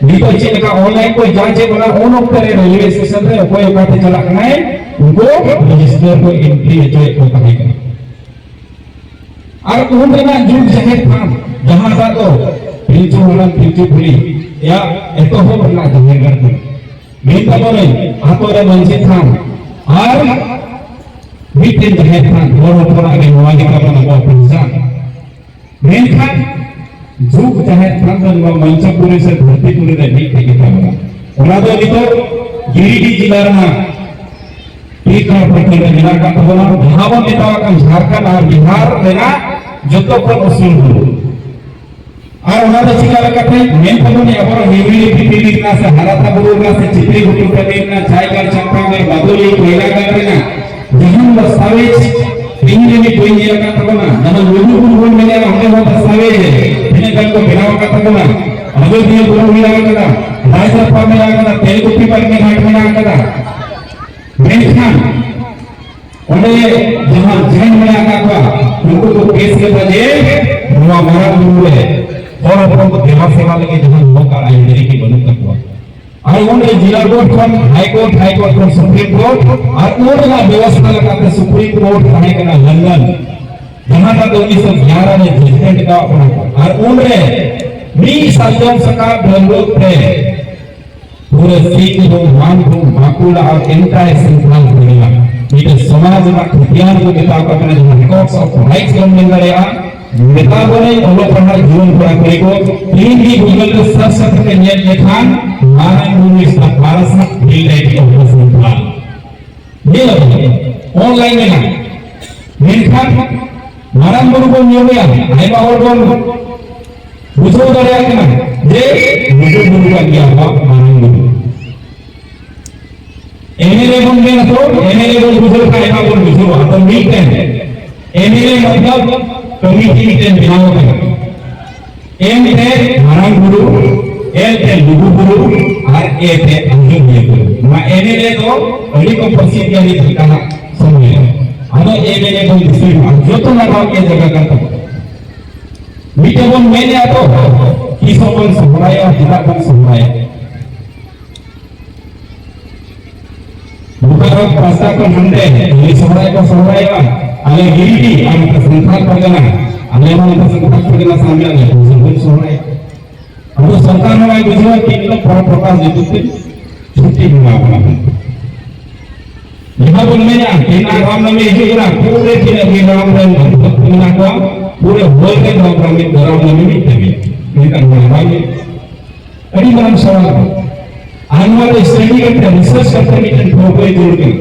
ᱱᱤᱛᱚᱜ ᱪᱮᱫ ᱞᱮᱠᱟ ᱚᱱᱞᱟᱭᱤᱱ ᱠᱚ ᱡᱟᱸᱪ ᱮᱫ ᱵᱚᱱᱟ, ᱩᱱ ᱚᱠᱛᱚ ᱨᱮ ᱨᱮᱞᱣᱮ ᱥᱴᱮᱥᱚᱱ ᱨᱮ ᱚᱠᱚᱭ ᱚᱠᱟᱛᱮ ᱪᱟᱞᱟᱜ ᱠᱟᱱᱟᱭ, ᱩᱱᱠᱩ ᱨᱮᱡᱤᱥᱴᱟᱨ ᱠᱚ ᱮᱱᱴᱨᱤ ᱦᱚᱪᱚᱭᱮᱫ ᱠᱚ ᱛᱟᱦᱮᱸ ᱠᱟᱱᱟ᱾ ᱟᱨ ᱩᱱ ᱨᱮᱱᱟᱜ ᱡᱩᱜᱽ ᱡᱟᱦᱮᱨ ᱛᱷᱟᱱ, ᱡᱟᱦᱟᱸᱴᱟᱜ ᱫᱚ ᱯᱤᱞᱪᱩ ᱦᱟᱲᱟᱢ ᱯᱤᱞᱪᱩ ᱵᱩᱲᱦᱤ ᱭᱟᱜ ᱮᱛᱚᱦᱚᱵ ᱨᱮᱱᱟᱜ ᱡᱟᱦᱮᱨ ᱜᱟᱲ ᱠᱟᱱᱟ᱾ ᱢᱮᱱ ᱛᱟᱵᱚᱱᱟᱹᱧ, ᱟᱛᱳ ᱨᱮ ᱢᱟᱹᱡᱷᱤ ᱛᱷᱟᱱ ᱟᱨ ᱢᱤᱫᱴᱮᱱ ᱡᱟᱦᱮᱨ ᱛᱷᱟᱱ, ᱦᱚᱲ ᱦᱚᱯᱚᱱᱟᱜ ᱜᱮ ᱱᱚᱣᱟ ᱜᱮ ᱛᱟᱵᱚᱱ ᱟᱵᱚᱣᱟᱜ ᱯᱮᱦᱪᱟᱱ᱾ ᱢᱮᱱᱠᱷᱟᱱ ᱡᱩᱜᱽ ᱡᱟᱦᱮᱨ ᱛᱷᱟᱱ ᱫᱚ ᱱᱚᱣᱟ ᱢᱚᱧᱪᱚᱯᱩᱨᱤ ᱥᱮ ᱫᱷᱟᱹᱨᱛᱤᱯᱩᱨᱤ ᱨᱮ ᱢᱤᱫ ᱛᱮᱜᱮ ᱛᱟᱵᱚᱱᱟ᱾ ᱚᱱᱟ ᱫᱚ ᱱᱤᱛᱚᱜ ᱜᱤᱨᱤᱰᱤ ᱡᱮᱞᱟ ᱨᱮᱱᱟᱜ ᱯᱤᱠᱷᱟᱲ ᱯᱨᱚᱠᱷᱚᱸᱰ ᱨᱮ ᱢᱮᱱᱟᱜ ᱟᱠᱟᱫ ᱛᱟᱵᱚᱱᱟ, ᱡᱟᱦᱟᱸ ᱵᱚᱱ ᱢᱮᱛᱟᱣᱟᱜ ᱠᱟᱱ ᱡᱷᱟᱲᱠᱷᱚᱸᱰ ᱟᱨ ᱵᱤᱦᱟᱨ ᱨᱮᱱᱟᱜ ᱡᱚᱛᱚ ᱠᱷᱚᱱ ᱩᱥᱩᱞ ᱵᱩᱨᱩ᱾ ᱟᱨ ᱚᱱᱟ ᱫᱚ ᱪᱤᱠᱟ ᱞᱮᱠᱟᱛᱮ ᱢᱮᱱ ᱛᱟᱵᱚᱱ, ᱟᱵᱚᱨᱮᱱ ᱦᱤᱣᱤᱲᱤ ᱯᱤᱯᱤᱲᱤ ᱨᱮᱱᱟᱜ ᱥᱮ ᱦᱟᱨᱟᱛᱟ ᱵᱩᱨᱩ ᱨᱮᱱᱟᱜ ᱥᱮ ᱪᱤᱛᱨᱤ ᱜᱷᱩᱴᱩ ᱴᱟᱺᱰᱤ ᱨᱮᱱᱟᱜ ᱪᱟᱭᱜᱟᱲ, ᱪᱟᱢᱯᱟᱜᱟᱲ, ᱵᱟᱫᱚᱞᱤ, ᱠᱚᱭᱞᱟᱜᱟᱲ ᱨᱮᱱᱟᱜ ᱡᱟᱦᱟᱸ ᱫᱚᱥᱛᱟᱵᱮᱡᱽ ᱛᱮᱦᱮᱧ ᱫᱷᱟᱹᱵᱤᱡ ᱵᱟᱹᱧ ᱧᱮᱞ ᱟᱠᱟᱫ ᱛᱟᱵᱚᱱᱟ᱾ ᱡᱟᱦᱟᱸ ᱞᱩᱜᱩ ᱵᱩᱨᱩ ᱵᱚᱱ ᱢᱮᱱᱮᱫᱼᱟ, ᱚᱸᱰᱮ ᱦᱚᱸ ᱫᱚᱥᱛᱟᱵᱮᱡᱽ ᱛᱤᱱᱟᱹᱜ ᱜᱟᱱ ᱠᱚ ᱵᱮᱱᱟᱣ ᱟᱠᱟᱫ ᱛᱟᱵᱚᱱᱟ᱾ ᱟᱡᱚᱫᱤᱭᱟᱹ ᱵᱩᱨᱩ ᱢᱮᱱᱟᱜ ᱟᱠᱟᱫᱟ, ᱨᱟᱡᱽᱨᱟᱯᱟ ᱢᱮᱱᱟᱜ ᱟᱠᱟᱫᱟ, ᱛᱮᱞᱠᱩᱯᱤ ᱵᱟᱨᱱᱤ ᱜᱷᱟᱴ ᱢᱮᱱᱟᱜ ᱟᱠᱟᱫᱟ᱾ ᱢᱮᱱᱠᱷᱟᱱ ᱚᱸᱰᱮ ᱡᱟᱦᱟᱸ ᱡᱟᱡᱽ ᱢᱮᱱᱟᱜ ᱟᱠᱟᱫ ᱠᱚᱣᱟ, ᱩᱱᱠᱩ ᱠᱚ ᱠᱮᱥ ᱞᱮᱫᱟ ᱡᱮ ᱱᱚᱣᱟ ᱢᱟᱨᱟᱝ ᱵᱩᱨᱩ ᱨᱮ ᱦᱚᱲ ᱦᱚᱯᱚᱱ ᱠᱚ ᱫᱮᱵᱟ ᱥᱮᱵᱟ ᱞᱟᱹᱜᱤᱫ ᱡᱟᱦᱟᱸ ᱦᱚᱠ ᱟᱨ ᱟᱹᱭᱫᱟᱹᱨᱤ ᱜᱮ ᱵᱟᱹᱱᱩᱜ ᱛᱟᱠᱚᱣᱟ᱾ ᱟᱨ ᱚᱸᱰᱮ ᱡᱮᱞᱟ ᱵᱳᱨᱰ ᱠᱷᱚᱱ ᱦᱟᱭ ᱠᱳᱨᱴ, ᱦᱟᱭ ᱠᱳᱨᱴ ᱠᱷᱚᱱ ᱥᱩᱯᱨᱤᱢ ᱠᱳᱨᱴ, ᱟᱨ ᱩᱱ ᱨᱮᱱᱟᱜ ᱵᱮᱵᱚᱥᱛᱷᱟ ᱞᱮᱠᱟᱛᱮ ᱥᱩᱯᱨᱤᱢ ᱠᱳᱨᱴ ᱛᱟᱦᱮᱸ ᱠᱟᱱᱟ ᱞᱚᱱᱰᱚᱱ, ᱡᱟᱦᱟᱸᱴᱟᱜ ᱫᱚ ᱩᱱᱤᱥᱥᱚ ᱜᱮᱭᱟᱨᱚ ᱨᱮ ᱡᱟᱡᱽᱢᱮᱱᱴ ᱟᱠᱟᱫ ᱵᱚᱱᱟ ᱠᱚ᱾ ᱟᱨ ᱩᱱᱨᱮ ᱢᱤᱫ ᱥᱟᱨᱡᱚᱢ ᱥᱟᱠᱟᱢ ᱰᱷᱟᱹᱞᱣᱟᱹᱜ ᱛᱮ ᱯᱩᱨᱟᱹ ᱥᱤᱝᱵᱷᱩᱢ, ᱢᱟᱱᱵᱷᱩᱢ, ᱵᱟᱸᱠᱩᱲᱟ ᱟᱨ entire ᱥᱟᱱᱛᱟᱲ ᱫᱩᱱᱤᱭᱟ ᱢᱤᱫᱴᱮᱱ ᱥᱚᱢᱟᱡᱽ ᱨᱮᱱᱟᱜ ᱠᱷᱚᱛᱤᱭᱟᱱ ᱠᱚ ᱢᱮᱛᱟᱣ ᱠᱚ ᱠᱟᱱᱟ, ᱡᱟᱦᱟᱸ records of rights ᱵᱚᱱ ᱢᱮᱱ ᱫᱟᱲᱮᱭᱟᱜᱼᱟ᱾ ᱢᱮᱛᱟ ᱵᱚᱱᱟᱹᱧ ᱚᱞᱚᱜ ᱯᱟᱲᱦᱟᱜ ᱡᱩᱣᱟᱹᱱ ᱠᱚᱲᱟ ᱠᱩᱲᱤ ᱠᱚ, ᱛᱮᱦᱮᱧ ᱜᱮ Google ᱨᱮ search ᱠᱟᱛᱮ ᱯᱮ ᱧᱮᱞ ᱞᱮᱠᱷᱟᱱ ᱢᱟᱨᱟᱝ ᱵᱩᱨᱩ is the first deity of the Santal. ᱧᱮᱞ ᱟᱵᱚᱱ, online ᱢᱮᱱᱟᱜᱼᱟ᱾ ᱢᱮᱱᱠᱷᱟᱱ ᱢᱟᱨᱟᱝ ᱵᱩᱨᱩ ᱵᱚᱱ ᱧᱩᱢᱮᱭᱟ, ᱟᱭᱢᱟ ᱦᱚᱲ ᱵᱚᱱ ᱵᱩᱡᱷᱟᱹᱣ ᱫᱟᱲᱮᱭᱟᱜ ᱠᱟᱱᱟ ᱡᱮ ᱞᱩᱜᱩ ᱵᱩᱨᱩ ᱠᱟᱱ ᱜᱮᱭᱟ ᱟᱵᱚᱣᱟᱜ ᱢᱟᱨᱟᱝ ᱵᱩᱨᱩ᱾ ᱮᱢᱮᱞᱮ ᱵᱚᱱ ᱢᱮᱱᱟ ᱛᱚ, ᱮᱢᱮᱞᱮ ᱵᱚᱱ ᱵᱩᱡᱷᱟᱹᱣ ᱠᱷᱟᱱ ᱮᱴᱟᱜ ᱵᱚᱱ ᱵᱩᱡᱷᱟᱹᱣᱟ᱾ ᱟᱫᱚ ᱢᱤᱫᱴᱮᱱ ᱮᱢᱮᱞᱮ ᱢᱚᱛᱞᱚᱵ ᱠᱚᱢᱤᱴᱤ ᱢᱤᱫᱴᱮᱱ ᱵᱮᱱᱟᱣ ᱟᱠᱟᱱᱟ᱾ ᱮᱢ ᱛᱮ ᱢᱟᱨᱟᱝ ᱵᱩᱨᱩ, ᱮᱞ ᱛᱮ ᱞᱩᱜᱩ ᱵᱩᱨᱩ, ᱟᱨ ᱮ ᱛᱮ ᱟᱸᱡᱚᱢᱤᱭᱟᱹ ᱵᱩᱨᱩ᱾ ᱱᱚᱣᱟ ᱮᱢᱮᱞᱮ ᱫᱚ ᱟᱹᱰᱤ ᱠᱚ ᱯᱟᱹᱨᱥᱤ ᱜᱮᱭᱟ ᱱᱤᱛ ᱞᱮᱠᱟᱱᱟᱜ ᱥᱚᱢᱚᱭ ᱨᱮ᱾ ᱟᱫᱚ ᱮᱢᱮᱞᱮ ᱵᱚᱱ ᱫᱤᱥᱟᱹᱭ ᱢᱟ, ᱡᱚᱛᱚ ᱱᱟᱜᱟᱢ ᱜᱮ ᱡᱟᱭᱜᱟ ᱠᱟᱱ ᱛᱟᱵᱚᱱᱟ᱾ ᱢᱤᱫᱴᱮᱱ ᱵᱚᱱ ᱢᱮᱱᱮᱫᱼᱟ ᱛᱚ, ᱛᱤᱥ ᱦᱚᱸ ᱵᱚᱱ ᱥᱚᱦᱨᱟᱭᱚᱜᱼᱟ, ᱪᱮᱫᱟᱜ ᱵᱚᱱ ᱥᱚᱦᱨᱟᱭᱚᱜᱼᱟ? ᱵᱳᱠᱟᱨᱳ ᱯᱟᱥᱴᱟ ᱠᱷᱚᱱ ᱦᱟᱱᱛᱮ ᱩᱱᱤ ᱥᱚᱦᱨᱟᱭ ᱠᱚ ᱥᱚᱦᱨᱟᱭᱚᱜᱼᱟ, ᱟᱞᱮ ᱜᱤᱨᱤᱰᱤ ᱟᱨ ᱱᱚᱛᱮ ᱥᱟᱱᱛᱟᱲ ᱯᱟᱨᱜᱟᱱᱟ, ᱟᱞᱮ ᱦᱚᱸ ᱱᱚᱛᱮ ᱥᱟᱱᱛᱟᱲ ᱯᱟᱨᱜᱟᱱᱟ ᱥᱟᱶ ᱢᱮᱱᱟᱜ ᱞᱮᱭᱟ, ᱛᱚ ᱥᱚᱦᱨᱟᱭ ᱥᱚᱦᱨᱟᱭ᱾ ᱟᱫᱚ ᱥᱚᱨᱠᱟᱨ ᱱᱚᱣᱟᱭ ᱵᱩᱡᱷᱟᱹᱣᱟ ᱠᱤ ᱤᱧ ᱫᱚ ᱯᱚᱨᱚᱵᱽ ᱯᱨᱚᱠᱟᱥ ᱧᱩᱛᱩᱢ ᱛᱮ ᱪᱷᱩᱴᱤ ᱮᱢᱟ ᱠᱚ ᱠᱟᱱᱟ᱾ ᱡᱟᱦᱟᱸ ᱵᱚᱱ ᱢᱮᱱᱟ ᱛᱮᱦᱮᱧ ᱨᱟᱢᱱᱟᱢᱤ ᱦᱤᱡᱩᱜ ᱠᱟᱱᱟ, ᱯᱩᱨᱟᱹ ᱛᱤᱱᱟᱹᱜ ᱜᱮ ᱨᱟᱢ ᱨᱮᱱ ᱵᱷᱚᱠᱛ ᱢᱮᱱᱟᱜ ᱠᱚᱣᱟ, ᱯᱩᱨᱟᱹ ᱦᱚᱲ ᱨᱮᱱ ᱨᱟᱢ ᱨᱟᱢᱤ ᱨᱟᱢᱱᱟᱢᱤ ᱢᱤᱫ ᱛᱮᱜᱮ᱾ ᱢᱮᱱᱠᱷᱟᱱ ᱱᱚᱣᱟ ᱨᱟᱢ ᱟᱹᱰᱤ ᱢᱟᱨᱟᱝ ᱥᱟᱣᱟᱞ ᱠᱟᱱᱟ᱾ ᱟᱨ ᱱᱚᱣᱟ ᱨᱮ ᱥᱴᱟᱰᱤ ᱠᱟᱛᱮ, ᱨᱤᱥᱟᱨᱪ ᱠᱟᱛᱮ ᱢᱤᱫᱴᱮᱱ ᱴᱷᱟᱹᱣᱠᱟᱹᱭ ᱡᱟᱹᱨᱩᱲ ᱠᱟᱱᱟ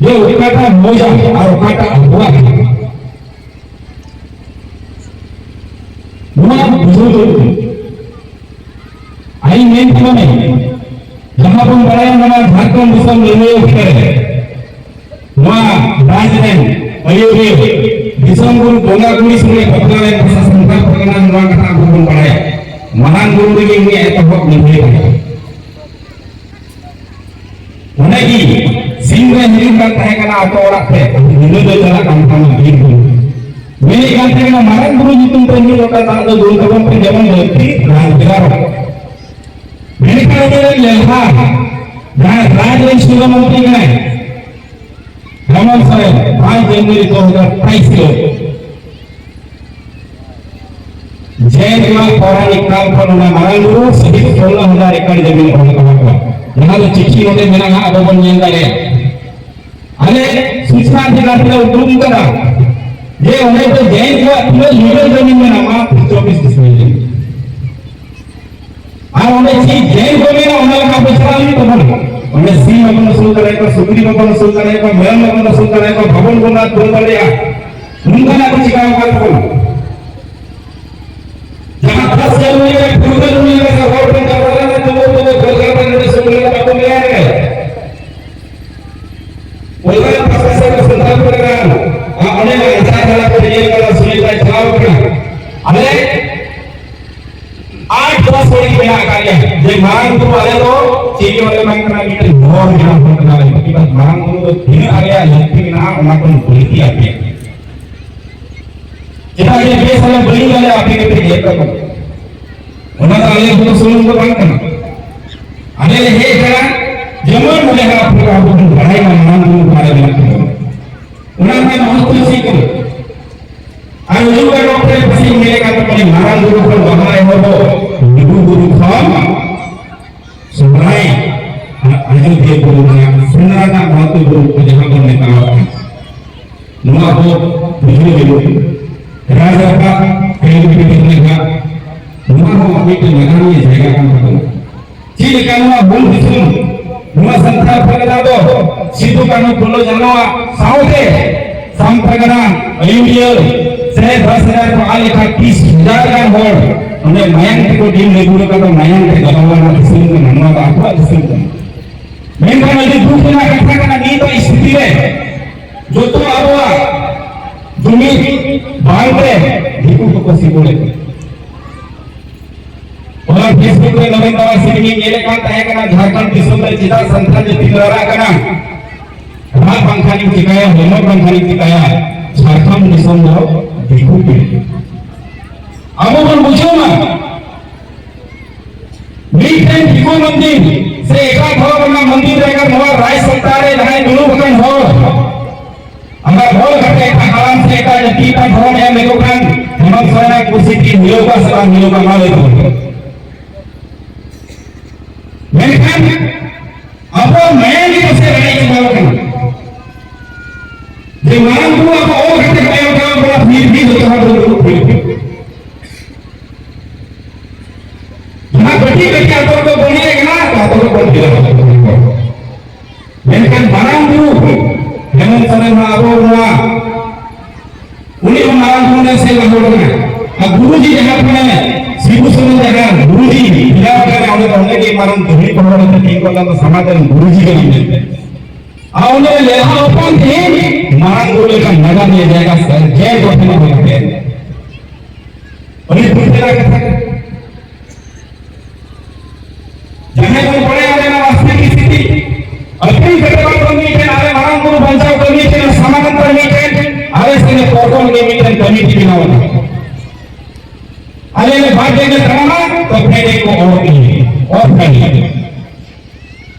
ᱡᱮ ᱚᱠᱟᱴᱟᱜ ᱢᱚᱡᱟ ᱟᱨ ᱚᱠᱟᱴᱟᱜ ᱟᱵᱚᱣᱟᱜ ᱠᱟᱱᱟ᱾ ᱱᱚᱣᱟ ᱵᱩᱡᱷᱟᱹᱣ ᱡᱟᱹᱨᱩᱲ ᱠᱟᱱᱟ᱾ ᱟᱹᱞᱤᱧ ᱢᱮᱱ ᱛᱮᱢᱟ ᱢᱮᱱ, ᱡᱟᱦᱟᱸ ᱵᱚᱱ ᱵᱟᱲᱟᱭᱟ ᱱᱚᱣᱟ ᱡᱷᱟᱲᱠᱷᱚᱸᱰ ᱫᱤᱥᱚᱢ ᱞᱟᱹᱲᱦᱟᱹᱭ ᱚᱠᱛᱮ ᱨᱮ ᱱᱚᱣᱟ ᱨᱟᱡᱽ ᱨᱮᱱ ᱟᱹᱭᱩᱨᱤᱭᱟᱹ ᱫᱤᱥᱚᱢ ᱜᱩᱨᱩ ᱵᱚᱸᱜᱟ ᱠᱩᱲᱤ ᱥᱚᱸᱜᱮ ᱵᱟᱯᱞᱟ ᱞᱮᱱ ᱵᱷᱟᱥᱟ ᱥᱟᱱᱛᱟᱲ ᱯᱟᱨᱜᱟᱱᱟ ᱱᱚᱣᱟ ᱠᱟᱛᱷᱟ ᱟᱵᱚ ᱵᱚᱱ ᱵᱟᱲᱟᱭᱟ᱾ ᱢᱟᱨᱟᱝ ᱵᱩᱨᱩ ᱨᱮᱜᱮ ᱩᱱᱤᱭᱟᱜ ᱮᱛᱚᱦᱚᱵ ᱞᱟᱹᱲᱦᱟᱹᱭ ᱛᱟᱦᱮᱸ ᱠᱟᱱᱟ᱾ ᱚᱸᱰᱮ ᱜᱮ ᱥᱤᱧ ᱨᱮ ᱦᱤᱡᱩᱜ ᱠᱟᱱ ᱛᱟᱦᱮᱸ ᱠᱟᱱᱟ ᱟᱛᱳ ᱚᱲᱟᱜ ᱛᱮ, ᱧᱤᱫᱟᱹ ᱫᱚ ᱪᱟᱞᱟᱜ ᱠᱟᱱ ᱛᱟᱦᱮᱸᱱᱟ ᱵᱤᱨ ᱵᱩᱨᱩ᱾ ᱢᱮᱱᱮᱫ ᱠᱟᱱ ᱛᱟᱦᱮᱸ ᱠᱟᱱᱟ, "ᱢᱟᱨᱟᱝ ᱵᱩᱨᱩ ᱧᱩᱛᱩᱢ ᱛᱮ ᱢᱤᱫ ᱞᱚᱴᱟ ᱫᱟᱜ ᱫᱚ ᱫᱩᱞ ᱛᱟᱵᱚᱱ ᱯᱮ, ᱡᱮᱢᱚᱱ ᱫᱷᱟᱹᱨᱛᱤ ᱨᱟᱡᱽ ᱵᱷᱮᱜᱟᱨᱚᱜ." ᱢᱮᱱᱠᱷᱟᱱ ᱩᱱᱤ ᱨᱮᱱ ᱞᱮᱞᱦᱟ ᱡᱟᱦᱟᱸᱭ ᱨᱟᱡᱽ ᱨᱮᱱ ᱥᱩᱨ ᱢᱚᱱᱛᱨᱤ ᱠᱟᱱᱟᱭ, ᱦᱮᱢᱚᱱᱛ ᱥᱚᱨᱮᱱ, ᱯᱟᱸᱪ ᱡᱟᱱᱩᱣᱟᱨᱤ ᱫᱩ ᱦᱟᱡᱟᱨ ᱛᱮᱭᱤᱥ ᱦᱤᱞᱳᱜ ᱡᱮ ᱱᱚᱣᱟ ᱯᱚᱨᱟ ᱮᱠᱟᱞ ᱠᱷᱚᱱ ᱚᱱᱟ ᱢᱟᱨᱟᱝ ᱵᱩᱨᱩ ᱥᱟᱹᱦᱤᱡ ᱥᱳᱞᱳ ᱦᱟᱡᱟᱨ ᱮᱠᱟᱨ ᱡᱚᱢᱤᱱ ᱚᱞ ᱟᱠᱟᱫ ᱠᱚᱣᱟ, ᱡᱟᱦᱟᱸ ᱫᱚ ᱪᱤᱴᱷᱤ ᱱᱚᱰᱮ ᱢᱮᱱᱟᱜᱼᱟ, ᱟᱵᱚ ᱵᱚᱱ ᱧᱮᱞ ᱫᱟᱲᱮᱭᱟᱜᱼᱟ᱾ ᱟᱞᱮ ᱥᱩᱪᱱᱟ ᱚᱫᱷᱤᱠᱟᱨ ᱛᱮᱞᱮ ᱩᱯᱨᱩᱢ ᱠᱟᱫᱟ ᱡᱮ ᱚᱸᱰᱮ ᱫᱚ ᱡᱮᱱ ᱠᱚᱣᱟᱜ ᱛᱤᱱᱟᱹᱜ ᱞᱤᱜᱟᱞ ᱡᱚᱢᱤᱱ ᱢᱮᱱᱟᱜᱼᱟ, ᱢᱟᱛᱨᱚ ᱪᱚᱵᱵᱤᱥ ᱰᱤᱥᱢᱤᱞ ᱡᱚᱢᱤᱱ᱾ ᱟᱨ ᱚᱸᱰᱮ ᱪᱮᱫ ᱡᱮᱱ ᱠᱚ ᱢᱮᱱᱟ, ᱚᱱᱟ ᱞᱮᱠᱟ ᱟᱵᱚ ᱪᱟᱞᱟᱣ ᱦᱩᱭᱩᱜ ᱛᱟᱵᱚᱱᱟ᱾ ᱚᱸᱰᱮ ᱥᱤᱢ ᱵᱟᱵᱚᱱ ᱟᱹᱥᱩᱞ ᱫᱟᱲᱮᱭᱟᱠᱚᱣᱟ, ᱥᱩᱠᱨᱤ ᱵᱟᱵᱚᱱ ᱟᱹᱥᱩᱞ ᱫᱟᱲᱮᱭᱟᱠᱚᱣᱟ, ᱢᱮᱨᱚᱢ ᱵᱟᱵᱚᱱ ᱟᱹᱥᱩᱞ ᱫᱟᱲᱮᱭᱟᱠᱚᱣᱟ, ᱵᱟᱵᱚᱱ ᱵᱚᱸᱜᱟ ᱵᱩᱨᱩ ᱫᱟᱲᱮᱭᱟᱜᱼᱟ᱾ ᱱᱚᱝᱠᱟᱱᱟᱜ ᱠᱚ ᱪᱤᱠᱟᱹ ᱟᱠᱟᱫ ᱛᱟᱵᱚᱱᱟ᱾ ᱡᱟᱦᱟᱸ ᱯᱷᱟᱥ ᱡᱟᱱᱩᱣᱟᱨᱤ ᱨᱮ ᱯᱷᱩᱨᱜᱟᱹᱞ ᱦᱩᱭ ᱞᱮᱱᱟ, ᱦᱚᱲ ᱵᱚᱱ ᱡᱟᱣᱨᱟ ᱞᱮᱱᱟ, ᱛᱩᱢᱟᱹᱞ ᱛᱩᱢᱟᱹᱞ ᱠᱳᱞᱠᱟᱛᱟ ᱨᱮ ᱱᱚᱰᱮ ᱥᱩᱨ ᱨᱮ ᱵᱟᱠᱚ ᱢᱮᱱᱟ ᱨᱮ᱾ ᱠᱳᱞᱠᱟᱛᱟ ᱯᱟᱥᱟ ᱥᱮᱫ ᱨᱮ ᱥᱟᱱᱛᱟᱲ ᱯᱟᱨᱜᱟᱱᱟ, ᱟᱨ ᱚᱸᱰᱮ ᱢᱟ ᱟᱥᱟ ᱫᱷᱟᱨᱟ ᱠᱚ ᱧᱮᱞ ᱠᱟᱫᱟ, ᱥᱩᱱᱤᱛᱟᱭ ᱪᱟᱞᱟᱣ ᱠᱟᱱᱟ᱾ ᱟᱞᱮ ᱟᱴ ᱫᱚᱥ ᱦᱚᱲ ᱜᱮ ᱢᱮᱱᱟᱜ ᱟᱠᱟᱫ ᱞᱮᱭᱟ, ᱡᱮ ᱢᱟᱨᱟᱝ ᱵᱩᱨᱩ ᱟᱞᱮ ᱫᱚ ᱪᱮᱫ ᱜᱮ ᱵᱟᱞᱮ ᱮᱢᱟᱭ ᱠᱟᱱᱟ, ᱢᱤᱫᱴᱮᱱ ᱦᱚᱲ ᱵᱮᱱᱟᱣ ᱦᱚᱲ ᱠᱟᱱᱟ ᱞᱮ᱾ ᱢᱟᱨᱟᱝ ᱵᱩᱨᱩ ᱫᱚ ᱛᱤᱱᱟᱹᱜ ᱟᱞᱮᱭᱟᱜ ᱞᱟᱹᱠᱛᱤ ᱢᱮᱱᱟᱜᱼᱟ, ᱚᱱᱟ ᱠᱷᱚᱱ ᱵᱟᱹᱲᱛᱤ ᱟᱯᱮᱭᱟᱜ᱾ ᱪᱮᱫᱟᱜ ᱡᱮ ᱵᱮᱥ ᱟᱞᱮ ᱵᱟᱹᱲᱤᱡ ᱟᱞᱮ ᱟᱯᱮ ᱜᱮᱯᱮ ᱧᱮᱞ ᱛᱟᱵᱚᱱᱟ᱾ ᱚᱱᱟ ᱫᱚ ᱟᱞᱮ ᱵᱚᱱ ᱥᱩᱢᱩᱝ ᱫᱚ ᱵᱟᱝ ᱠᱟᱱᱟ᱾ ᱟᱞᱮ ᱞᱮ ᱦᱮᱡ ᱟᱠᱟᱱᱟ ᱡᱮᱢᱚᱱ ᱱᱚᱰᱮ ᱦᱟᱸᱜ ᱟᱵᱚ ᱵᱚᱱ ᱵᱟᱲᱟᱭ ᱢᱟ ᱢᱟᱨᱟᱝ ᱵᱩᱨᱩ ᱚᱠᱟᱨᱮ ᱢᱮᱱᱟᱜ ᱛᱟᱵᱚᱱᱟ᱾ ᱚᱱᱟ ᱨᱮᱱᱟᱜ ᱢᱚᱦᱚᱛ ᱫᱚ ᱪᱮᱫ ᱠᱟᱱᱟ? ᱟᱨ ᱩᱱᱤ ᱚᱠᱟ ᱰᱚᱠᱴᱚᱨ ᱯᱟᱥᱮ ᱢᱮᱱ ᱟᱠᱟᱫ ᱛᱟᱵᱚᱱᱟ, ᱢᱟᱨᱟᱝ ᱵᱩᱨᱩ ᱠᱷᱚᱱ ᱵᱟᱦᱟ ᱮᱦᱚᱵᱚᱜ, ᱞᱩᱜᱩ ᱵᱩᱨᱩ ᱠᱷᱚᱱ ᱥᱚᱦᱨᱟᱭ, ᱟᱨ ᱟᱡᱚᱫᱤᱭᱟᱹ ᱵᱩᱨᱩ ᱨᱮᱱᱟᱜ ᱥᱮᱸᱫᱽᱨᱟ ᱨᱮᱱᱟᱜ ᱢᱚᱦᱚᱛ ᱵᱩᱨᱩ ᱠᱚ ᱡᱟᱦᱟᱸ ᱵᱚᱱ ᱢᱮᱛᱟᱣᱟᱜ ᱠᱟᱱᱟ᱾ ᱱᱚᱣᱟ ᱫᱚ ᱵᱩᱡᱷᱟᱹᱣ ᱡᱟᱹᱨᱩᱲ᱾ ᱨᱟᱡᱽ ᱨᱟᱯᱟᱜ ᱠᱟᱹᱭ ᱵᱤᱯᱤᱱ ᱞᱮᱠᱟ ᱱᱚᱣᱟ ᱦᱚᱸ ᱢᱤᱫᱴᱮᱱ ᱱᱟᱜᱟᱢᱤᱭᱟᱹ ᱡᱟᱭᱜᱟ ᱠᱟᱱ ᱛᱟᱵᱚᱱᱟ᱾ ᱪᱮᱫ ᱞᱮᱠᱟ ᱱᱚᱣᱟ ᱦᱩᱞ ᱫᱤᱥᱚᱢ, ᱱᱚᱣᱟ ᱥᱟᱱᱛᱟᱲ ᱯᱟᱨᱜᱟᱱᱟ ᱫᱚ ᱥᱤᱫᱩ ᱠᱟᱹᱱᱦᱩ ᱯᱷᱩᱞᱳ ᱡᱷᱟᱱᱚᱣᱟᱜ ᱥᱟᱶᱛᱮ ᱥᱟᱢ ᱯᱟᱨᱜᱟᱱᱟ ᱟᱹᱭᱩᱨᱤᱭᱟᱹ ᱥᱮ ᱫᱚᱥ ᱦᱟᱡᱟᱨ ᱠᱚ ᱟᱞ ᱞᱮᱠᱷᱟ ᱛᱤᱥ ᱦᱟᱡᱟᱨ ᱜᱟᱱ ᱦᱚᱲ ᱚᱸᱰᱮ ᱢᱟᱭᱟᱢ ᱛᱮᱠᱚ ᱰᱤᱢ ᱞᱟᱹᱜᱩ ᱟᱠᱟᱫᱟ, ᱢᱟᱭᱟᱢ ᱛᱮ ᱜᱟᱵᱟᱣ ᱟᱱᱟᱜ ᱫᱤᱥᱚᱢ ᱠᱟᱱᱟ, ᱱᱚᱣᱟ ᱫᱚ ᱟᱠᱚᱣᱟᱜ ᱫᱤᱥᱚᱢ ᱠᱟᱱᱟ᱾ ᱢᱮᱱᱠᱷᱟᱱ ᱟᱹᱰᱤ ᱫᱩᱠ ᱨᱮᱱᱟᱜ ᱠᱟᱛᱷᱟ ᱠᱟᱱᱟ, ᱱᱤᱛᱟᱜ ᱥᱛᱷᱤᱛᱤ ᱨᱮ ᱡᱚᱛᱚ ᱟᱵᱚᱣᱟᱜ ᱡᱩᱢᱤᱫ ᱵᱟᱝᱛᱮ ᱫᱤᱠᱩ ᱠᱚᱠᱚ ᱥᱤᱵᱚᱲᱮᱫ ᱠᱟᱱᱟ᱾ ᱚᱱᱟ Facebook ᱨᱮ ᱱᱚᱨᱮᱱᱫᱨᱚ ᱱᱟᱛᱷ ᱥᱤᱝ ᱤᱧ ᱧᱮᱞᱮᱫ ᱠᱟᱱ ᱛᱟᱦᱮᱸ ᱠᱟᱱᱟ, ᱡᱷᱟᱲᱠᱷᱚᱸᱰ ᱫᱤᱥᱚᱢ ᱨᱮ ᱪᱮᱫᱟᱜ ᱥᱟᱱᱛᱟᱲ ᱡᱟᱹᱛᱤ ᱨᱟᱨᱟᱜ ᱠᱟᱱᱟ? ᱨᱟᱜ ᱵᱟᱝᱠᱷᱟᱱ ᱤᱧ ᱪᱤᱠᱟᱹᱭᱟ, ᱦᱚᱲᱢᱚ ᱵᱟᱝᱠᱷᱟᱱ ᱤᱧ ᱪᱤᱠᱟᱹᱭᱟ? ᱡᱷᱟᱲᱠᱷᱚᱸᱰ ᱫᱤᱥᱚᱢ ᱫᱚ ᱫᱤᱠᱩ ᱜᱮ᱾ ᱟᱵᱚ ᱵᱚᱱ ᱵᱩᱡᱷᱟᱹᱣ ᱢᱟ, ᱢᱤᱫᱴᱮᱱ ᱫᱤᱠᱩ ᱢᱚᱱᱫᱤᱨ ᱥᱮ ᱮᱴᱟᱜ ᱫᱷᱚᱨᱚᱢ ᱨᱮᱱᱟᱜ ᱢᱚᱱᱫᱤᱨ ᱨᱮ ᱟᱜᱟᱨ ᱱᱚᱣᱟ ᱨᱟᱡᱽ ᱥᱚᱵᱽᱛᱟ ᱨᱮ ᱡᱟᱦᱟᱸᱭ ᱫᱩᱲᱩᱵ ᱟᱠᱟᱱ ᱦᱚᱲ ᱟᱜᱟᱨ ᱦᱚᱲ ᱠᱟᱛᱮ ᱮᱴᱟᱜ ᱦᱟᱲᱟᱢ ᱥᱮ ᱮᱴᱟᱜ ᱡᱟᱹᱛᱤ ᱮᱴᱟᱜ ᱫᱷᱚᱨᱚᱢ ᱮᱢ ᱞᱮᱠᱚ ᱠᱷᱟᱱ ᱦᱮᱢᱚᱱᱛ ᱥᱚᱨᱮᱱᱟᱜ ᱠᱩᱥᱤ ᱠᱤ ᱦᱤᱞᱟᱹᱣ ᱠᱚᱜᱼᱟ ᱥᱮ ᱵᱟᱝ ᱦᱤᱞᱟᱹᱣ ᱠᱚᱜᱼᱟ? ᱢᱟ ᱞᱟᱹᱭ ᱛᱟᱵᱚᱱ ᱯᱮ᱾ ᱢᱮᱱᱠᱷᱟᱱ ᱟᱵᱚ ᱢᱟᱭᱟᱝ ᱜᱮ ᱯᱟᱥᱮ ᱨᱮᱰᱮᱡ ᱪᱟᱵᱟᱣ ᱠᱟᱱᱟ᱾ ᱡᱮ ᱢᱟᱨᱟᱝ ᱵᱩᱨᱩ ᱟᱵᱚ ᱚᱞ ᱠᱟᱛᱮ ᱠᱚ ᱮᱢ ᱟᱠᱟᱫ ᱵᱚᱱᱟ, ᱯᱷᱤᱨ ᱵᱷᱤ ᱡᱚᱛᱚ ᱦᱚᱲ ᱫᱚ ᱫᱩᱲᱩᱵ ᱦᱩᱭᱩᱜ ᱠᱟᱱᱟ᱾ ᱡᱟᱦᱟᱸ ᱠᱟᱹᱴᱤᱡ ᱠᱟᱹᱴᱤᱡ ᱟᱛᱳ ᱨᱮᱫᱚ ᱵᱚᱱ ᱮᱱᱮᱡ ᱠᱟᱱᱟ, ᱟᱛᱳ ᱨᱮ ᱵᱚᱱ ᱠᱷᱮᱞ ᱠᱟᱱᱟ᱾ ᱢᱮᱱᱠᱷᱟᱱ ᱢᱟᱨᱟᱝ ᱵᱩᱨᱩ ᱦᱮᱢᱚᱱᱛ ᱥᱚᱨᱮᱱ ᱦᱚᱸ ᱟᱵᱚ ᱱᱚᱣᱟ, ᱩᱱᱤ ᱦᱚᱸ ᱢᱟᱨᱟᱝ ᱵᱩᱨᱩ ᱨᱮᱱ ᱥᱮ ᱵᱟᱝ ᱦᱚᱲ ᱠᱟᱱᱟ᱾ ᱟᱨ ᱜᱩᱨᱩᱡᱤ ᱡᱟᱦᱟᱸ ᱠᱟᱱᱟᱭ, ᱥᱤᱵᱩ ᱥᱚᱨᱮᱱ ᱡᱟᱦᱟᱸ ᱜᱩᱨᱩᱡᱤ ᱵᱮᱱᱟᱣ ᱠᱟᱱᱟᱭ, ᱚᱸᱰᱮ ᱫᱚ ᱚᱸᱰᱮ ᱜᱮ ᱢᱟᱨᱟᱝ ᱫᱷᱚᱨᱢᱤᱠ ᱦᱚᱲ ᱢᱮᱱᱛᱮ ᱛᱤᱸᱜᱩ ᱠᱟᱱᱟ, ᱥᱚᱢᱟᱡᱽ ᱨᱮᱱ ᱜᱩᱨᱩᱡᱤ ᱠᱟᱱᱟᱭ ᱢᱮᱱᱛᱮ᱾ ᱟᱨ ᱚᱸᱰᱮ ᱞᱮᱞᱦᱟ ᱦᱚᱯᱚᱱ ᱛᱮᱦᱮᱧ ᱢᱟᱨᱟᱝ ᱵᱩᱨᱩ ᱞᱮᱠᱟᱱ ᱱᱟᱜᱟᱢᱤᱭᱟᱹ ᱡᱟᱭᱜᱟ ᱥᱮᱨᱡᱮ ᱜᱚᱴᱷᱚᱱ ᱦᱩᱭ ᱠᱟᱛᱮ᱾ ᱟᱹᱰᱤ ᱫᱩᱠ ᱨᱮᱱᱟᱜ ᱠᱟᱛᱷᱟ ᱠᱟᱱᱟ᱾ ᱡᱟᱦᱟᱸᱭ ᱵᱚᱱ ᱵᱟᱲᱟᱭᱟ ᱚᱸᱰᱮᱱᱟᱜ ᱵᱟᱥᱛᱩ ᱥᱛᱷᱤᱛᱤ, ᱟᱹᱠᱷᱨᱤᱧ ᱠᱟᱛᱮ ᱵᱟᱝ ᱠᱟᱹᱢᱤ ᱴᱷᱮᱱ, ᱟᱞᱮ ᱢᱟᱨᱟᱝ ᱵᱩᱨᱩ ᱵᱟᱧᱪᱟᱣ ᱠᱟᱹᱢᱤ ᱴᱷᱮᱱ, ᱥᱟᱢᱟᱱᱚᱱᱛᱚᱨ ᱢᱤᱫᱴᱮᱱ, ᱟᱞᱮ ᱥᱮᱱ ᱯᱚᱨᱠᱚᱢ ᱜᱮ ᱢᱤᱫᱴᱮᱱ ᱠᱚᱢᱤᱴᱤ ᱵᱮᱱᱟᱣ ᱮᱱᱟ᱾ ᱟᱞᱮ ᱞᱮ ᱵᱟᱨ ᱡᱟᱭᱜᱟ ᱛᱟᱲᱟᱢᱟ, ᱛᱚ ᱯᱷᱮᱰᱮ ᱠᱚ ᱚᱨ ᱤᱫᱤ, ᱚᱨ ᱯᱷᱮᱰᱮ᱾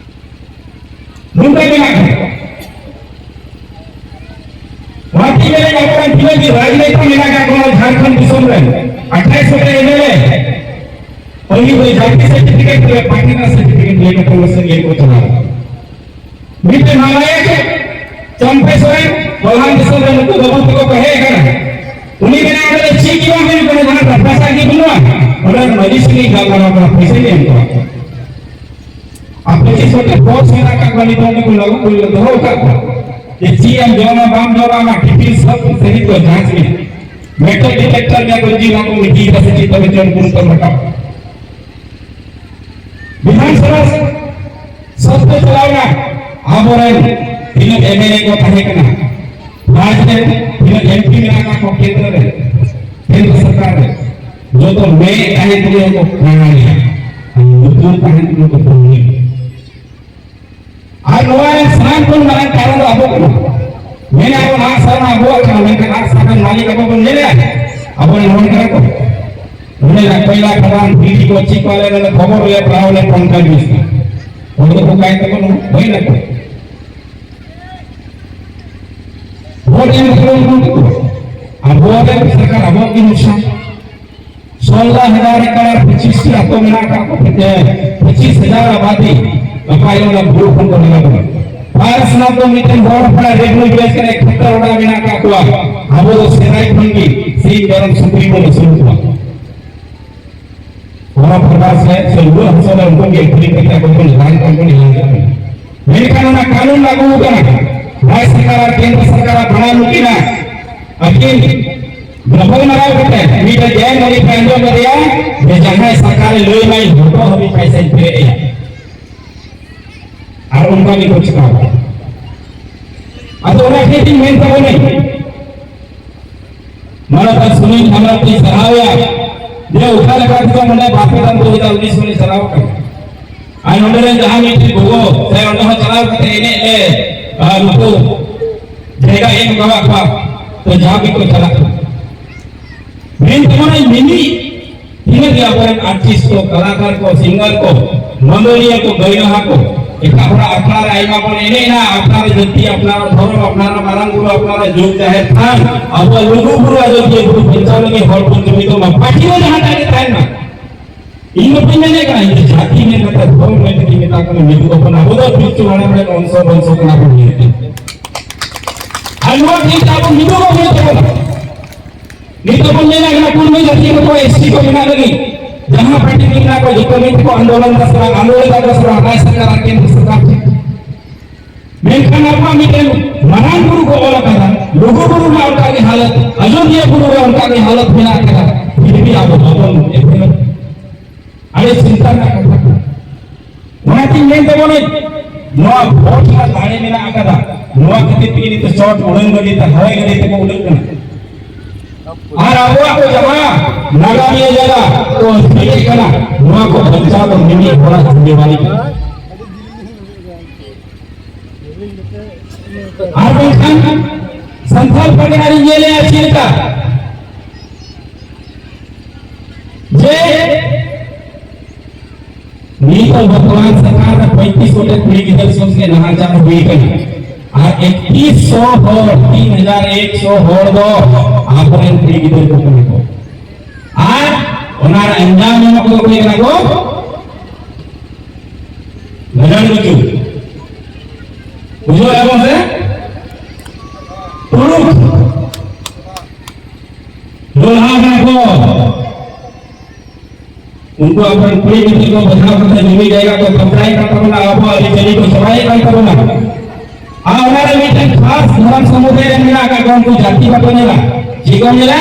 ᱱᱚᱝᱠᱟ ᱢᱮᱱᱟᱜ ᱠᱚᱣᱟ᱾ ᱚᱱᱟᱛᱮ ᱢᱮᱱᱮᱫ ᱟᱵᱚᱨᱮᱱ ᱛᱤᱱᱟᱹᱜ ᱜᱮ ᱨᱟᱡᱽᱱᱮᱛᱟ ᱢᱮᱱᱟᱜ ᱟᱠᱟᱫ ᱵᱚᱱᱟ ᱡᱷᱟᱲᱠᱷᱚᱸᱰ ᱫᱤᱥᱚᱢ ᱨᱮ, ᱟᱴᱷᱟᱥ ᱜᱚᱴᱮᱡ ᱮᱢ ᱮᱞ ᱮ, ᱯᱟᱹᱦᱤᱞ ᱫᱚ ᱡᱟᱹᱛᱤ ᱥᱟᱨᱴᱤᱯᱷᱤᱠᱮᱴ ᱨᱮ ᱯᱟᱨᱴᱤ ᱨᱮᱱᱟᱜ ᱥᱟᱨᱴᱤᱯᱷᱤᱠᱮᱴ ᱞᱟᱹᱭ ᱠᱟᱛᱮ ᱚᱱᱟ ᱥᱮᱫ ᱜᱮᱠᱚ ᱪᱟᱞᱟᱣ ᱮᱱᱟ᱾ ᱢᱤᱫᱴᱮᱱ ᱱᱟᱞᱟᱭᱟ ᱪᱮ ᱪᱟᱢᱯᱮ ᱥᱚᱨᱮᱱ ᱠᱚᱞᱦᱟᱱ ᱫᱤᱥᱚᱢ ᱨᱮ ᱱᱩᱠᱩ ᱵᱟᱹᱵᱩ ᱛᱟᱠᱚ ᱠᱚ ᱦᱮᱡ ᱟᱠᱟᱱᱟ᱾ ᱩᱱᱤ ᱢᱮᱱᱟ ᱚᱸᱰᱮ ᱫᱚ ᱪᱮᱫ ᱜᱮ ᱵᱟᱝ ᱦᱩᱭᱩᱜ ᱠᱟᱱᱟ, ᱡᱟᱦᱟᱸ ᱯᱚᱭᱥᱟ ᱜᱮ ᱵᱟᱹᱱᱩᱜᱼᱟ, ᱚᱸᱰᱮ ᱢᱟᱹᱡᱷᱤ ᱥᱟᱞᱤᱧ ᱜᱟᱞᱢᱟᱨᱟᱣ ᱠᱟᱱᱟ, ᱯᱚᱭᱥᱟᱧ ᱮᱢ ᱠᱚᱣᱟ᱾ ᱟᱨ ᱯᱚᱸᱪᱤᱥ ᱜᱚᱴᱮᱡ ᱵᱚᱥ ᱢᱮᱱᱟᱜ ᱟᱠᱟᱫ ᱠᱚᱣᱟ, ᱱᱤᱛᱚᱜ ᱩᱱᱠᱩ ᱞᱟᱹᱜᱩ ᱠᱚ ᱫᱚᱦᱚ ᱟᱠᱟᱫ ᱠᱚᱣᱟ᱾ ᱡᱮ ᱪᱮᱫ ᱮᱢ ᱡᱚᱢᱟ ᱵᱟᱢ ᱡᱚᱢᱟ, ᱟᱢᱟᱜ ᱴᱤᱯᱷᱤᱱ ᱥᱚᱵ ᱥᱟᱹᱨᱤ ᱠᱚ ᱡᱟᱸᱪ ᱢᱮ᱾ ᱢᱮᱴᱟᱞ ᱰᱤᱴᱮᱠᱴᱚᱨ ᱨᱮ ᱠᱚ ᱤᱫᱤ ᱚᱱᱟ ᱠᱚ ᱢᱤᱫᱴᱤᱡ ᱠᱟᱛᱮ ᱪᱮᱫ ᱛᱚᱵᱮ ᱪᱚᱝ ᱵᱩᱨᱩ ᱛᱮᱢ ᱨᱟᱠᱟᱵ᱾ ᱵᱤᱫᱷᱟᱱ ᱥᱚᱵᱷᱟ ᱥᱚᱵ ᱠᱚ ᱪᱟᱞᱟᱣ ᱮᱱᱟ᱾ ᱟᱵᱚᱨᱮᱱ ᱛᱤᱱᱟᱹᱜ ᱮᱢ ᱮᱞ ᱮ ᱠᱚ ᱛᱟᱦᱮᱸ ᱠᱟᱱᱟ, ᱨᱟᱡᱽ ᱨᱮ ᱛᱤᱱᱟᱹᱜ ᱮᱢ ᱯᱤ ᱢᱮᱱᱟᱜ ᱟᱠᱟᱫ ᱠᱚ ᱠᱮᱱᱫᱨᱚ ᱨᱮ, ᱠᱮᱱᱫᱨᱚ ᱥᱚᱨᱠᱟᱨ ᱨᱮ, ᱡᱚᱛᱚ ᱢᱮᱫ ᱛᱟᱦᱮᱸ ᱛᱩᱞᱩᱡ ᱠᱚ ᱠᱟᱬᱟᱭᱟ, ᱞᱩᱛᱩᱨ ᱛᱟᱦᱮᱸ ᱛᱩᱞᱩᱡ ᱠᱚ ᱯᱟᱹᱦᱤᱞ᱾ ᱟᱨ ᱱᱚᱣᱟ ᱨᱮᱱ ᱥᱟᱱᱟᱢ ᱠᱷᱚᱱ ᱢᱟᱨᱟᱝ ᱠᱟᱨᱚᱱ ᱫᱚ ᱟᱵᱚ ᱠᱟᱱᱟ᱾ ᱢᱮᱱᱟ ᱟᱵᱚ ᱟᱜ ᱥᱟᱨ ᱢᱟ ᱟᱵᱚᱣᱟᱜ ᱠᱟᱱᱟ, ᱢᱮᱱᱠᱷᱟᱱ ᱟᱜ ᱥᱟᱨ ᱨᱮᱱ ᱢᱟᱹᱞᱤᱠ ᱟᱵᱚ ᱵᱚᱱ ᱧᱮᱞᱮᱜᱼᱟ, ᱟᱵᱚ ᱨᱮᱱ ᱦᱚᱲ ᱠᱟᱱᱟ ᱠᱚ᱾ ᱱᱚᱰᱮ ᱱᱟᱜ ᱠᱚᱭᱞᱟ ᱠᱷᱟᱫᱟᱱ, ᱵᱤᱨ ᱠᱚ ᱪᱮᱫ ᱠᱚ ᱟᱞᱮ ᱱᱚᱰᱮ ᱠᱷᱚᱵᱚᱨ ᱞᱮ ᱯᱟᱲᱦᱟᱣ ᱞᱮ ᱯᱷᱳᱱ ᱠᱟᱱ ᱡᱤᱱᱤᱥ ᱠᱟᱱᱟ᱾ ᱦᱚᱲ ᱫᱚᱠᱚ ᱠᱟᱭ ᱛᱟᱵᱚᱱᱟ, ᱦᱩᱭ ᱱᱟ ᱠᱚ᱾ ᱵᱷᱳᱴ ᱮᱢ ᱠᱟᱛᱮ ᱵᱚᱱ ᱵᱷᱳᱴ ᱠᱚᱣᱟ᱾ ᱟᱵᱚ ᱨᱮᱱ ᱥᱚᱨᱠᱟᱨ ᱟᱵᱚᱣᱟᱜ ᱜᱮ ᱱᱩᱠᱥᱟᱱ᱾ ᱥᱳᱞᱞᱳ ᱦᱟᱡᱟᱨ ᱮᱠᱟᱨ ᱯᱚᱸᱪᱤᱥ ᱴᱤ ᱟᱛᱳ ᱢᱮᱱᱟᱜ ᱟᱠᱟᱫ ᱠᱚ, ᱯᱚᱸᱪᱤᱥ ᱦᱟᱡᱟᱨ ᱟᱵᱟᱫᱤ ᱱᱟᱯᱟᱭ ᱚᱱᱟ ᱵᱩᱨᱩ ᱠᱷᱚᱱ ᱠᱚ ᱞᱟᱜᱟ ᱵᱚᱱᱟ᱾ ᱯᱟᱨᱥᱱᱟᱛᱷ ᱫᱚ ᱢᱤᱫᱴᱮᱱ ᱦᱚᱲ ᱦᱚᱯᱚᱱᱟᱜ ᱨᱮᱰᱤᱭᱳ ᱵᱮᱥ ᱠᱟᱱᱟ, ᱮᱠ ᱦᱮᱠᱴᱟᱨ ᱚᱲᱟᱜ ᱢᱮᱱᱟᱜ ᱟᱠᱟᱫ ᱠᱚᱣᱟ᱾ ᱟᱵᱚ ᱫᱚ ᱥᱮᱫᱟᱭ ᱠᱷᱚᱱ ᱜᱮ ᱥᱤᱢ ᱢᱮᱨᱚᱢ ᱥᱩᱠᱨᱤ ᱵᱚᱱ ᱟᱹᱥᱩᱞ ᱠᱚᱣᱟ᱾ ᱚᱱᱟ ᱯᱨᱚᱠᱟᱨ ᱥᱮ, ᱥᱮ ᱨᱩᱣᱟᱹ ᱦᱟᱹᱥᱩ ᱨᱮ ᱩᱱᱠᱩ ᱜᱮ ᱟᱹᱠᱷᱨᱤᱧ ᱠᱟᱛᱮ ᱟᱠᱚ ᱠᱚ ᱞᱟᱡ ᱠᱚ ᱠᱚ ᱞᱟᱡ ᱠᱟᱱᱟ᱾ ᱢᱮᱱᱠᱷᱟᱱ ᱚᱱᱟ ᱠᱟᱹᱱᱩᱱ ᱞᱟᱹᱜᱩ ᱟᱠᱟᱱᱟ, ᱨᱟᱡᱽ ᱥᱚᱨᱠᱟᱨ ᱟᱨ ᱠᱮᱱᱫᱨᱚ ᱥᱚᱨᱠᱟᱨ ᱟᱜ ᱵᱟᱱᱟᱨ ᱱᱩᱠᱤᱱᱟᱜ ᱟᱹᱠᱤᱱ ᱜᱟᱯᱟᱞ ᱢᱟᱨᱟᱣ ᱠᱟᱛᱮ ᱢᱤᱫᱴᱮᱱ ᱜᱮᱝ ᱩᱱᱤ ᱯᱮ ᱟᱸᱡᱚᱢ ᱠᱟᱫᱮᱭᱟ ᱡᱮ ᱡᱟᱦᱟᱸᱭ ᱥᱟᱨᱠᱟᱨᱮ ᱞᱟᱹᱭ ᱢᱟᱭ ᱦᱚᱴᱚᱜ ᱦᱟᱹᱵᱤᱡ ᱯᱚᱭᱥᱟᱧ ᱯᱮᱨᱮᱡ ᱟᱭᱟ᱾ ᱟᱨ ᱚᱱᱠᱟ ᱜᱮᱠᱚ ᱪᱤᱠᱟᱹᱣ ᱠᱟᱫᱟ᱾ ᱟᱫᱚ ᱚᱱᱟ ᱠᱷᱟᱹᱛᱤᱨ ᱢᱮᱱ ᱛᱟᱵᱚᱱᱟᱹᱧ, ᱢᱟᱱᱚᱛ ᱥᱩᱱᱤᱞ ᱦᱮᱢᱵᱨᱚᱢ ᱛᱤᱧ ᱥᱟᱨᱦᱟᱣᱮᱭᱟ ᱡᱮ ᱚᱠᱟ ᱞᱮᱠᱟ ᱛᱮᱪᱚ ᱱᱚᱰᱮ ᱵᱟᱨ ᱯᱮ ᱫᱷᱟᱣ ᱠᱚ ᱦᱩᱭ ᱫᱟ, ᱩᱱᱤ ᱥᱚᱢᱚᱭ ᱪᱟᱞᱟᱣ ᱠᱟᱱᱟ᱾ ᱟᱨ ᱱᱚᱰᱮ ᱨᱮᱱ ᱡᱟᱦᱟᱸ ᱢᱤᱫᱴᱤᱡ ᱜᱚᱜᱚ ᱥᱮ ᱚᱸᱰᱮ ᱦᱚᱸ ᱪᱟᱞᱟᱣ ᱠᱟᱛᱮ ᱮᱱᱮᱡ ᱞᱮ, ᱟᱨ ᱱᱩᱠᱩ ᱡᱟᱭᱜᱟ ᱮᱢ ᱠᱟᱣᱟᱫ ᱠᱚᱣᱟ, ᱛᱚ ᱡᱟᱦᱟᱸ ᱜᱮᱠᱚ ᱪᱟᱞᱟᱜ ᱠᱟᱱᱟ᱾ ᱢᱮᱱ ᱛᱟᱵᱚᱱᱟᱹᱧ ᱢᱤᱢᱤᱫ ᱛᱤᱱᱟᱹᱜ ᱜᱮ ᱟᱵᱚᱨᱮᱱ artist ᱠᱚ, ᱠᱟᱞᱟᱠᱟᱨ ᱠᱚ, singer ᱠᱚ, ᱢᱟᱹᱫᱟᱹᱲᱤᱭᱟᱹ ᱠᱚ, ᱜᱟᱹᱭᱱᱟᱦᱟ ᱠᱚ, ᱮᱴᱟᱜ ᱦᱚᱲᱟᱜ ᱟᱠᱷᱲᱟ ᱨᱮ ᱟᱭᱢᱟ ᱵᱚᱱ ᱮᱱᱮᱡᱼᱟ, ᱟᱠᱷᱲᱟ ᱨᱮ ᱡᱟᱹᱛᱤ, ᱟᱯᱱᱟᱨᱟᱜ ᱫᱷᱚᱨᱚᱢ, ᱟᱯᱱᱟᱨᱟᱜ ᱢᱟᱨᱟᱝ ᱵᱩᱨᱩ, ᱟᱯᱱᱟᱨᱟᱜ ᱡᱩᱜᱽ ᱡᱟᱦᱮᱨ ᱛᱷᱟᱱ, ᱟᱵᱚᱣᱟᱜ ᱞᱩᱜᱩ ᱵᱩᱨᱩ ᱟᱡᱚᱫᱤᱭᱟᱹ ᱵᱩᱨᱩ ᱵᱟᱧᱪᱟᱣ ᱞᱟᱹᱜᱤᱫ ᱦᱚᱲ ᱵᱚᱱ ᱡᱩᱢᱤᱫᱚᱜ ᱢᱟ, ᱯᱟᱹᱴᱤ ᱨᱮ ᱡᱟᱦᱟᱸᱴᱟᱜ ᱜᱮ ᱛᱟᱦᱮᱱ ᱢᱟ᱾ ᱤᱧ ᱫᱚ ᱵᱟᱹᱧ ᱢᱮᱱᱮᱫ ᱠᱟᱱᱟ, ᱤᱧ ᱫᱚ ᱡᱟᱹᱛᱤ ᱢᱮᱱ ᱠᱟᱛᱮ ᱫᱷᱚᱨᱚᱢ ᱢᱮᱱ ᱠᱟᱛᱮᱧ ᱢᱮᱛᱟ ᱠᱚ ᱠᱟᱱᱟ, ᱢᱤᱫᱚᱜ ᱟᱵᱚᱱ, ᱟᱵᱚ ᱫᱚ ᱯᱤᱞᱪᱩ ᱦᱟᱲᱟᱢ ᱨᱮᱱ ᱚᱝᱥᱚ ᱵᱚᱝᱥᱚ ᱠᱟᱱᱟ ᱵᱚᱱ ᱱᱤᱦᱟᱹᱛ᱾ ᱟᱨ ᱱᱚᱣᱟ ᱫᱤᱱ ᱛᱮ ᱟᱵᱚ ᱢᱤᱫᱚᱜ ᱟᱵᱚᱱ ᱛᱟᱵᱚᱱᱟ᱾ ᱱᱤᱛᱚᱜ ᱵᱚᱱ ᱧᱮᱞᱟ ᱠᱟᱱᱟ ᱠᱩᱲᱢᱤ ᱡᱟᱹᱛᱤ ᱠᱚ, S T ᱠᱚ ᱢᱮᱱᱟᱜ ᱞᱟᱹᱜᱤᱫ ᱡᱟᱦᱟᱸ ᱯᱟᱨᱴᱤ ᱨᱮ ᱢᱮᱱᱟᱜ ᱠᱚᱣᱟ, ᱡᱚᱛᱚ ᱢᱤᱫ ᱛᱮᱠᱚ ᱟᱱᱫᱳᱞᱚᱱ ᱫᱟ ᱥᱮ ᱵᱟᱝ, ᱟᱱᱫᱳᱞᱚᱱ ᱫᱟ ᱠᱚ ᱥᱮ ᱵᱟᱝ, ᱨᱟᱡᱽ ᱥᱚᱨᱠᱟᱨ ᱟᱨ ᱠᱮᱱᱫᱨᱚ ᱥᱚᱨᱠᱟᱨ ᱴᱷᱮᱱ᱾ ᱢᱮᱱᱠᱷᱟᱱ ᱟᱵᱚᱣᱟᱜ ᱢᱤᱫᱴᱮᱱ ᱢᱟᱨᱟᱝ ᱵᱩᱨᱩ ᱠᱚ ᱚᱞ ᱟᱠᱟᱫᱟ, ᱞᱩᱜᱩ ᱵᱩᱨᱩ ᱨᱮᱱᱟᱜ ᱚᱱᱠᱟ ᱜᱮ ᱦᱟᱞᱚᱛ, ᱟᱡᱚᱫᱤᱭᱟᱹ ᱵᱩᱨᱩ ᱨᱮ ᱚᱱᱠᱟ ᱜᱮ ᱦᱟᱞᱚᱛ ᱢᱮᱱᱟᱜ ᱟᱠᱟᱫᱟ, ᱯᱷᱤᱨ ᱵᱷᱤ ᱟᱵᱚ ᱵᱟᱵᱚᱱ ᱮᱵᱷᱮᱱ᱾ ᱟᱹᱰᱤ ᱪᱤᱱᱛᱟ ᱨᱮᱱᱟᱜ ᱠᱟᱛᱷᱟ ᱠᱟᱱᱟ᱾ ᱚᱱᱟᱛᱤᱧ ᱢᱮᱱ ᱛᱟᱵᱚᱱᱟᱹᱧ, ᱱᱚᱣᱟ ᱵᱷᱳᱴ ᱨᱮᱱᱟᱜ ᱫᱟᱲᱮ ᱢᱮᱱᱟᱜ ᱟᱠᱟᱫᱟ, ᱱᱚᱣᱟ ᱠᱷᱟᱹᱛᱤᱨ ᱛᱮᱜᱮ ᱱᱤᱛᱚᱜ ᱪᱚᱴ ᱩᱰᱟᱹᱱ ᱜᱟᱹᱰᱤ ᱛᱮ, ᱦᱟᱣᱟᱭ ᱜᱟᱹᱰᱤ ᱛᱮᱠᱚ ᱩᱰᱟᱹᱜ ᱠᱟᱱᱟ᱾ ᱟᱨ ᱟᱵᱚᱣᱟᱜ ᱠᱚ ᱡᱟᱦᱟᱸ ᱱᱟᱜᱟᱢᱤᱭᱟᱹ ᱡᱟᱭᱜᱟ ᱠᱚ ᱦᱟᱹᱯᱤᱫ ᱠᱟᱱᱟ, ᱱᱚᱣᱟ ᱠᱚ ᱵᱟᱧᱪᱟᱣ ᱫᱚ ᱢᱤᱢᱤᱫ ᱦᱚᱲᱟᱜ ᱡᱤᱢᱢᱮᱣᱟᱨᱤ ᱠᱟᱱᱟ᱾ ᱟᱨ ᱵᱟᱝᱠᱷᱟᱱ ᱥᱟᱱᱛᱟᱲ ᱯᱟᱨᱜᱟᱱᱟ ᱨᱤᱧ ᱧᱮᱞᱮᱜᱼᱟ ᱪᱮᱫ ᱞᱮᱠᱟ ᱡᱮ ᱱᱤᱛᱚᱜ ᱵᱚᱨᱛᱚᱢᱟᱱ ᱥᱚᱨᱠᱟᱨ ᱨᱮ ᱯᱚᱸᱭᱛᱨᱤᱥ ᱜᱚᱴᱮᱡ ᱠᱩᱲᱤ ᱜᱤᱫᱟᱹᱨ ᱥᱚᱸᱜᱮ ᱱᱟᱦᱟᱪᱟᱨ ᱦᱩᱭ ᱠᱟᱱᱟ᱾ ᱟᱨ ᱮᱠᱛᱨᱤᱥ ᱥᱚ ᱦᱚᱲ, ᱛᱤᱱ ᱦᱟᱡᱟᱨ ᱮᱠᱥᱚ ᱦᱚᱲ ᱫᱚ ᱟᱵᱚᱨᱮᱱ ᱠᱩᱲᱤ ᱜᱤᱫᱟᱹᱨ ᱠᱚ ᱠᱟᱱᱟ ᱠᱚ᱾ ᱟᱨ ᱚᱱᱟ ᱨᱮ ᱟᱧᱡᱟᱢ ᱧᱟᱢᱚᱜ ᱠᱚ ᱚᱠᱚᱭ ᱠᱟᱱᱟ ᱠᱚ? ᱜᱟᱡᱟᱲ ᱜᱩᱡᱩ᱾ ᱵᱩᱡᱷᱟᱹᱣ ᱮᱫᱟ ᱵᱚᱱ ᱥᱮ? ᱛᱩᱲᱩᱠ᱾ ᱫᱚᱞᱦᱟ ᱠᱟᱱᱟ ᱠᱚ᱾ ᱩᱱᱠᱩ ᱟᱵᱚᱨᱮᱱ ᱠᱩᱲᱤ ᱜᱤᱫᱽᱨᱟᱹ ᱠᱚ ᱵᱚᱫᱱᱟᱢ ᱠᱟᱛᱮ ᱡᱩᱢᱤ ᱡᱟᱭᱜᱟ ᱠᱚ ᱠᱚᱵᱡᱟᱭᱮᱫ ᱠᱟᱱ ᱛᱟᱵᱚᱱᱟ, ᱟᱵᱚᱣᱟᱜ ᱟᱹᱨᱤᱪᱟᱹᱞᱤ ᱠᱚ ᱪᱟᱵᱟᱭᱮᱫ ᱠᱟᱱ ᱛᱟᱵᱚᱱᱟ᱾ ᱟᱨ ᱚᱱᱟ ᱨᱮ ᱢᱤᱫᱴᱮᱱ ᱠᱷᱟᱥ ᱫᱷᱚᱨᱚᱢ ᱥᱚᱢᱩᱫᱟᱭ ᱨᱮᱱ ᱢᱮᱱᱟᱜ ᱟᱠᱟᱫ ᱠᱚᱣᱟ, ᱩᱱᱠᱩ ᱡᱟᱹᱛᱤ ᱵᱟᱠᱚ ᱧᱮᱞᱟ᱾ ᱪᱮᱫ ᱠᱚ ᱧᱮᱞᱟ?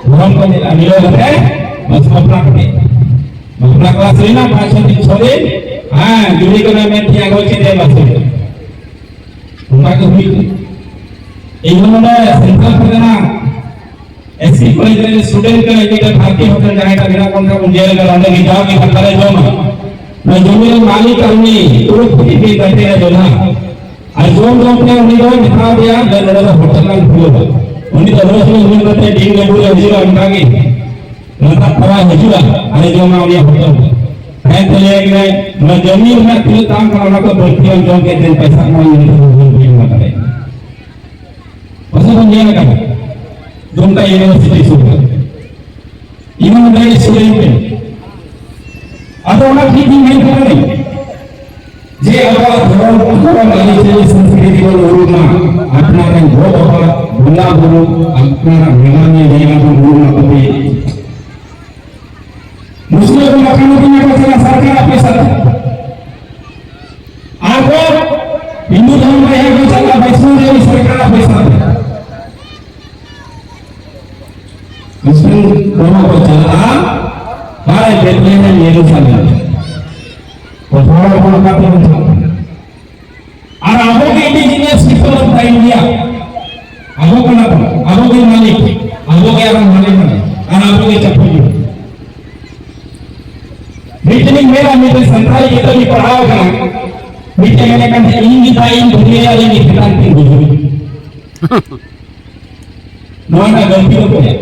ᱫᱷᱚᱨᱚᱢ ᱠᱚ ᱧᱮᱞᱟ᱾ ᱢᱤᱞᱟᱹᱣ ᱠᱟᱛᱮ ᱵᱟᱥ ᱵᱟᱯᱞᱟ ᱠᱟᱛᱮ, ᱵᱟᱯᱞᱟ ᱠᱚ ᱟᱥᱮᱱᱟ ᱯᱟᱸᱪ ᱪᱷᱚ ᱫᱤᱱ, ᱪᱷᱚ ᱫᱤᱱ᱾ ᱦᱮᱸ, ᱡᱩᱨᱤ ᱠᱟᱱᱟ ᱢᱮᱱᱛᱮ ᱟᱸᱜᱚᱪ ᱠᱮᱫ ᱛᱟᱭᱟ ᱵᱟᱥ ᱨᱮ᱾ ᱚᱱᱠᱟ ᱜᱮ ᱦᱩᱭ ᱠᱟᱱᱟ᱾ ᱤᱧ ᱦᱚᱸ ᱱᱚᱰᱮ ᱥᱮᱱᱴᱨᱟᱞ ᱯᱟᱨᱜᱟᱱᱟ ᱮᱥ ᱥᱤ ᱠᱚᱞᱮᱡᱽ ᱨᱮ ᱥᱴᱩᱰᱮᱱᱴ ᱠᱟᱱᱟ, ᱢᱤᱫᱴᱮᱱ ᱵᱷᱟᱨᱛᱤ ᱦᱳᱴᱮᱞ ᱡᱟᱦᱟᱸᱭᱴᱟᱜ ᱢᱮᱱᱟᱜ ᱵᱚᱱ ᱠᱷᱟᱱ ᱵᱚᱱ ᱧᱮᱞ ᱠᱟᱫᱟ, ᱚᱸᱰᱮ ᱜᱮ ᱡᱟᱣᱜᱮ ᱫᱟᱠᱟ ᱞᱮ ᱡᱚᱢᱟ᱾ ᱚᱱᱟ ᱡᱚᱢᱤ ᱨᱮᱱ ᱢᱟᱹᱞᱤᱠ ᱟᱨ ᱩᱱᱤ ᱛᱩᱲᱩᱠ ᱯᱩᱛᱤ ᱯᱮ ᱜᱟᱛᱮ ᱨᱮ ᱡᱚᱢᱟ᱾ ᱟᱨ ᱡᱚᱢ ᱡᱚᱢ ᱛᱮ ᱩᱱᱤ ᱫᱚ ᱢᱮᱛᱟ ᱫᱮᱭᱟ ᱡᱮ ᱱᱚᱰᱮ ᱫᱚ ᱦᱳᱴᱮᱞ ᱞᱟᱝ ᱠᱷᱩᱞᱟᱹᱣᱟ᱾ ᱩᱱᱤ ᱫᱚ ᱨᱳᱡᱽ ᱨᱳᱡᱽ ᱧᱩ ᱠᱟᱛᱮ ᱰᱤᱝ ᱰᱟᱹᱵᱩ ᱨᱮ ᱦᱤᱡᱩᱜᱼᱟ, ᱚᱱᱠᱟ ᱜᱮ ᱞᱟᱛᱟᱨ ᱛᱟᱨᱟ ᱦᱤᱡᱩᱜᱼᱟ ᱟᱨ ᱡᱚᱢᱟ ᱩᱱᱤᱭᱟᱜ ᱦᱳᱴᱮᱞ ᱨᱮ᱾ ᱦᱮᱸ, ᱛᱟᱦᱞᱮ ᱱᱚᱣᱟ ᱡᱚᱢᱤ ᱨᱮᱱᱟᱜ ᱛᱤᱱᱟᱹᱜ ᱫᱟᱢ ᱠᱟᱱᱟ ᱚᱱᱟ ᱠᱚ ᱵᱟᱹᱲᱛᱤ ᱵᱟᱝ ᱡᱚᱢ ᱠᱮᱫ ᱛᱮ ᱯᱚᱭᱥᱟ ᱠᱚ ᱧᱮᱞ ᱛᱮ ᱵᱟᱹᱧ ᱵᱩᱡᱷᱟᱹᱣ ᱠᱟᱫᱟ᱾ ᱯᱟᱥᱮ ᱵᱚᱱ ᱧᱮᱞ ᱟᱠᱟᱫᱟ, ᱫᱩᱢᱠᱟ ᱤᱭᱩᱱᱤᱵᱷᱟᱨᱥᱤᱴᱤ ᱥᱩᱨ ᱨᱮ᱾ ᱤᱧ ᱦᱚᱸ ᱚᱸᱰᱮ ᱜᱮ ᱥᱴᱩᱰᱮᱱᱴ ᱠᱟᱹᱱᱟᱹᱧ᱾ ᱟᱫᱚ ᱚᱱᱟ ᱴᱷᱤᱠ ᱤᱧ ᱢᱮᱱ ᱠᱮᱫᱟ ᱞᱤᱧ ᱡᱮ ᱟᱵᱚᱣᱟᱜ ᱫᱷᱚᱨᱚᱢ, ᱫᱷᱚᱨᱚᱢ ᱟᱹᱨᱤᱪᱟᱹᱞᱤ ᱥᱚᱝᱥᱠᱨᱤᱛᱤ ᱵᱚᱱ ᱩᱨᱩᱢᱟ, ᱟᱯᱱᱟᱨ ᱨᱮᱱ ᱜᱚ ᱵᱟᱵᱟ, ᱵᱚᱸᱜᱟ ᱵᱩᱨᱩ, ᱟᱯᱱᱟᱨᱟᱜ ᱢᱮᱞᱟ ᱧᱮᱞ ᱡᱟᱭᱜᱟ ᱵᱚᱱ ᱩᱨᱩᱢᱟ, ᱛᱚᱵᱮ ᱢᱩᱥᱞᱟᱹ ᱠᱚ ᱢᱟᱠᱷᱟᱱ ᱠᱚ ᱧᱟᱢᱟ ᱥᱮ ᱥᱚᱨᱠᱟᱨᱟᱜ ᱯᱚᱭᱥᱟ ᱛᱮ? ᱟᱨ ᱠᱚ ᱦᱤᱱᱫᱩ ᱫᱷᱚᱨᱚᱢ ᱨᱮ ᱦᱮᱡ ᱠᱚ ᱪᱟᱞᱟᱜᱼᱟ ᱵᱚᱭᱥᱱᱚᱵ ᱫᱮᱵᱤ ᱥᱚᱨᱠᱟᱨᱟᱜ ᱯᱚᱭᱥᱟ ᱛᱮ᱾ ᱢᱩᱥᱞᱤᱢ ᱫᱷᱚᱨᱚᱢ ᱠᱚ ᱪᱟᱞᱟᱜᱼᱟ ᱵᱟᱨᱮ ᱵᱮᱛᱞᱮᱦᱮᱢ ᱡᱮᱨᱩᱥᱟᱞᱮᱢ᱾ ᱛᱚ ᱦᱚᱲ ᱦᱚᱯᱚᱱ ᱚᱠᱟ ᱛᱮᱵᱚᱱ ᱪᱟᱞᱟᱜᱼᱟ? ᱟᱨ ᱟᱵᱚ ᱜᱮ indigenous people of the India᱾ ᱟᱵᱚ ᱠᱟᱱᱟ ᱵᱚᱱ, ᱟᱵᱚ ᱜᱮ ᱢᱟᱹᱞᱤᱠ, ᱟᱵᱚ ᱜᱮ ᱟᱨᱚ ᱢᱟᱹᱞᱤᱠ ᱠᱟᱱᱟ, ᱟᱨ ᱟᱵᱚ ᱜᱮ ᱪᱟᱹᱯᱩ ᱜᱮ᱾ ᱢᱤᱫᱴᱮᱱ ᱤᱧ ᱢᱮᱱᱟ, ᱢᱤᱫᱴᱮᱱ ᱥᱟᱱᱛᱟᱲᱤ ᱠᱤᱛᱟᱹᱵ ᱤᱧ ᱯᱟᱲᱦᱟᱣ ᱠᱟᱱᱟ, ᱢᱤᱫᱴᱮᱱ ᱢᱮᱱᱮᱫ ᱠᱟᱱ ᱛᱟᱦᱮᱸᱫ, "ᱤᱧ ᱜᱮ ᱫᱟᱜ ᱤᱧ ᱫᱩᱞᱮᱭᱟ, ᱤᱧ ᱜᱮ ᱪᱮᱛᱟᱱ ᱛᱤᱧ ᱵᱩᱡᱷᱟᱹᱣ᱾" ᱱᱚᱣᱟ ᱨᱮᱱᱟᱜ ᱜᱟᱹᱞᱛᱤ ᱫᱚ ᱚᱠᱚᱭᱟᱜ?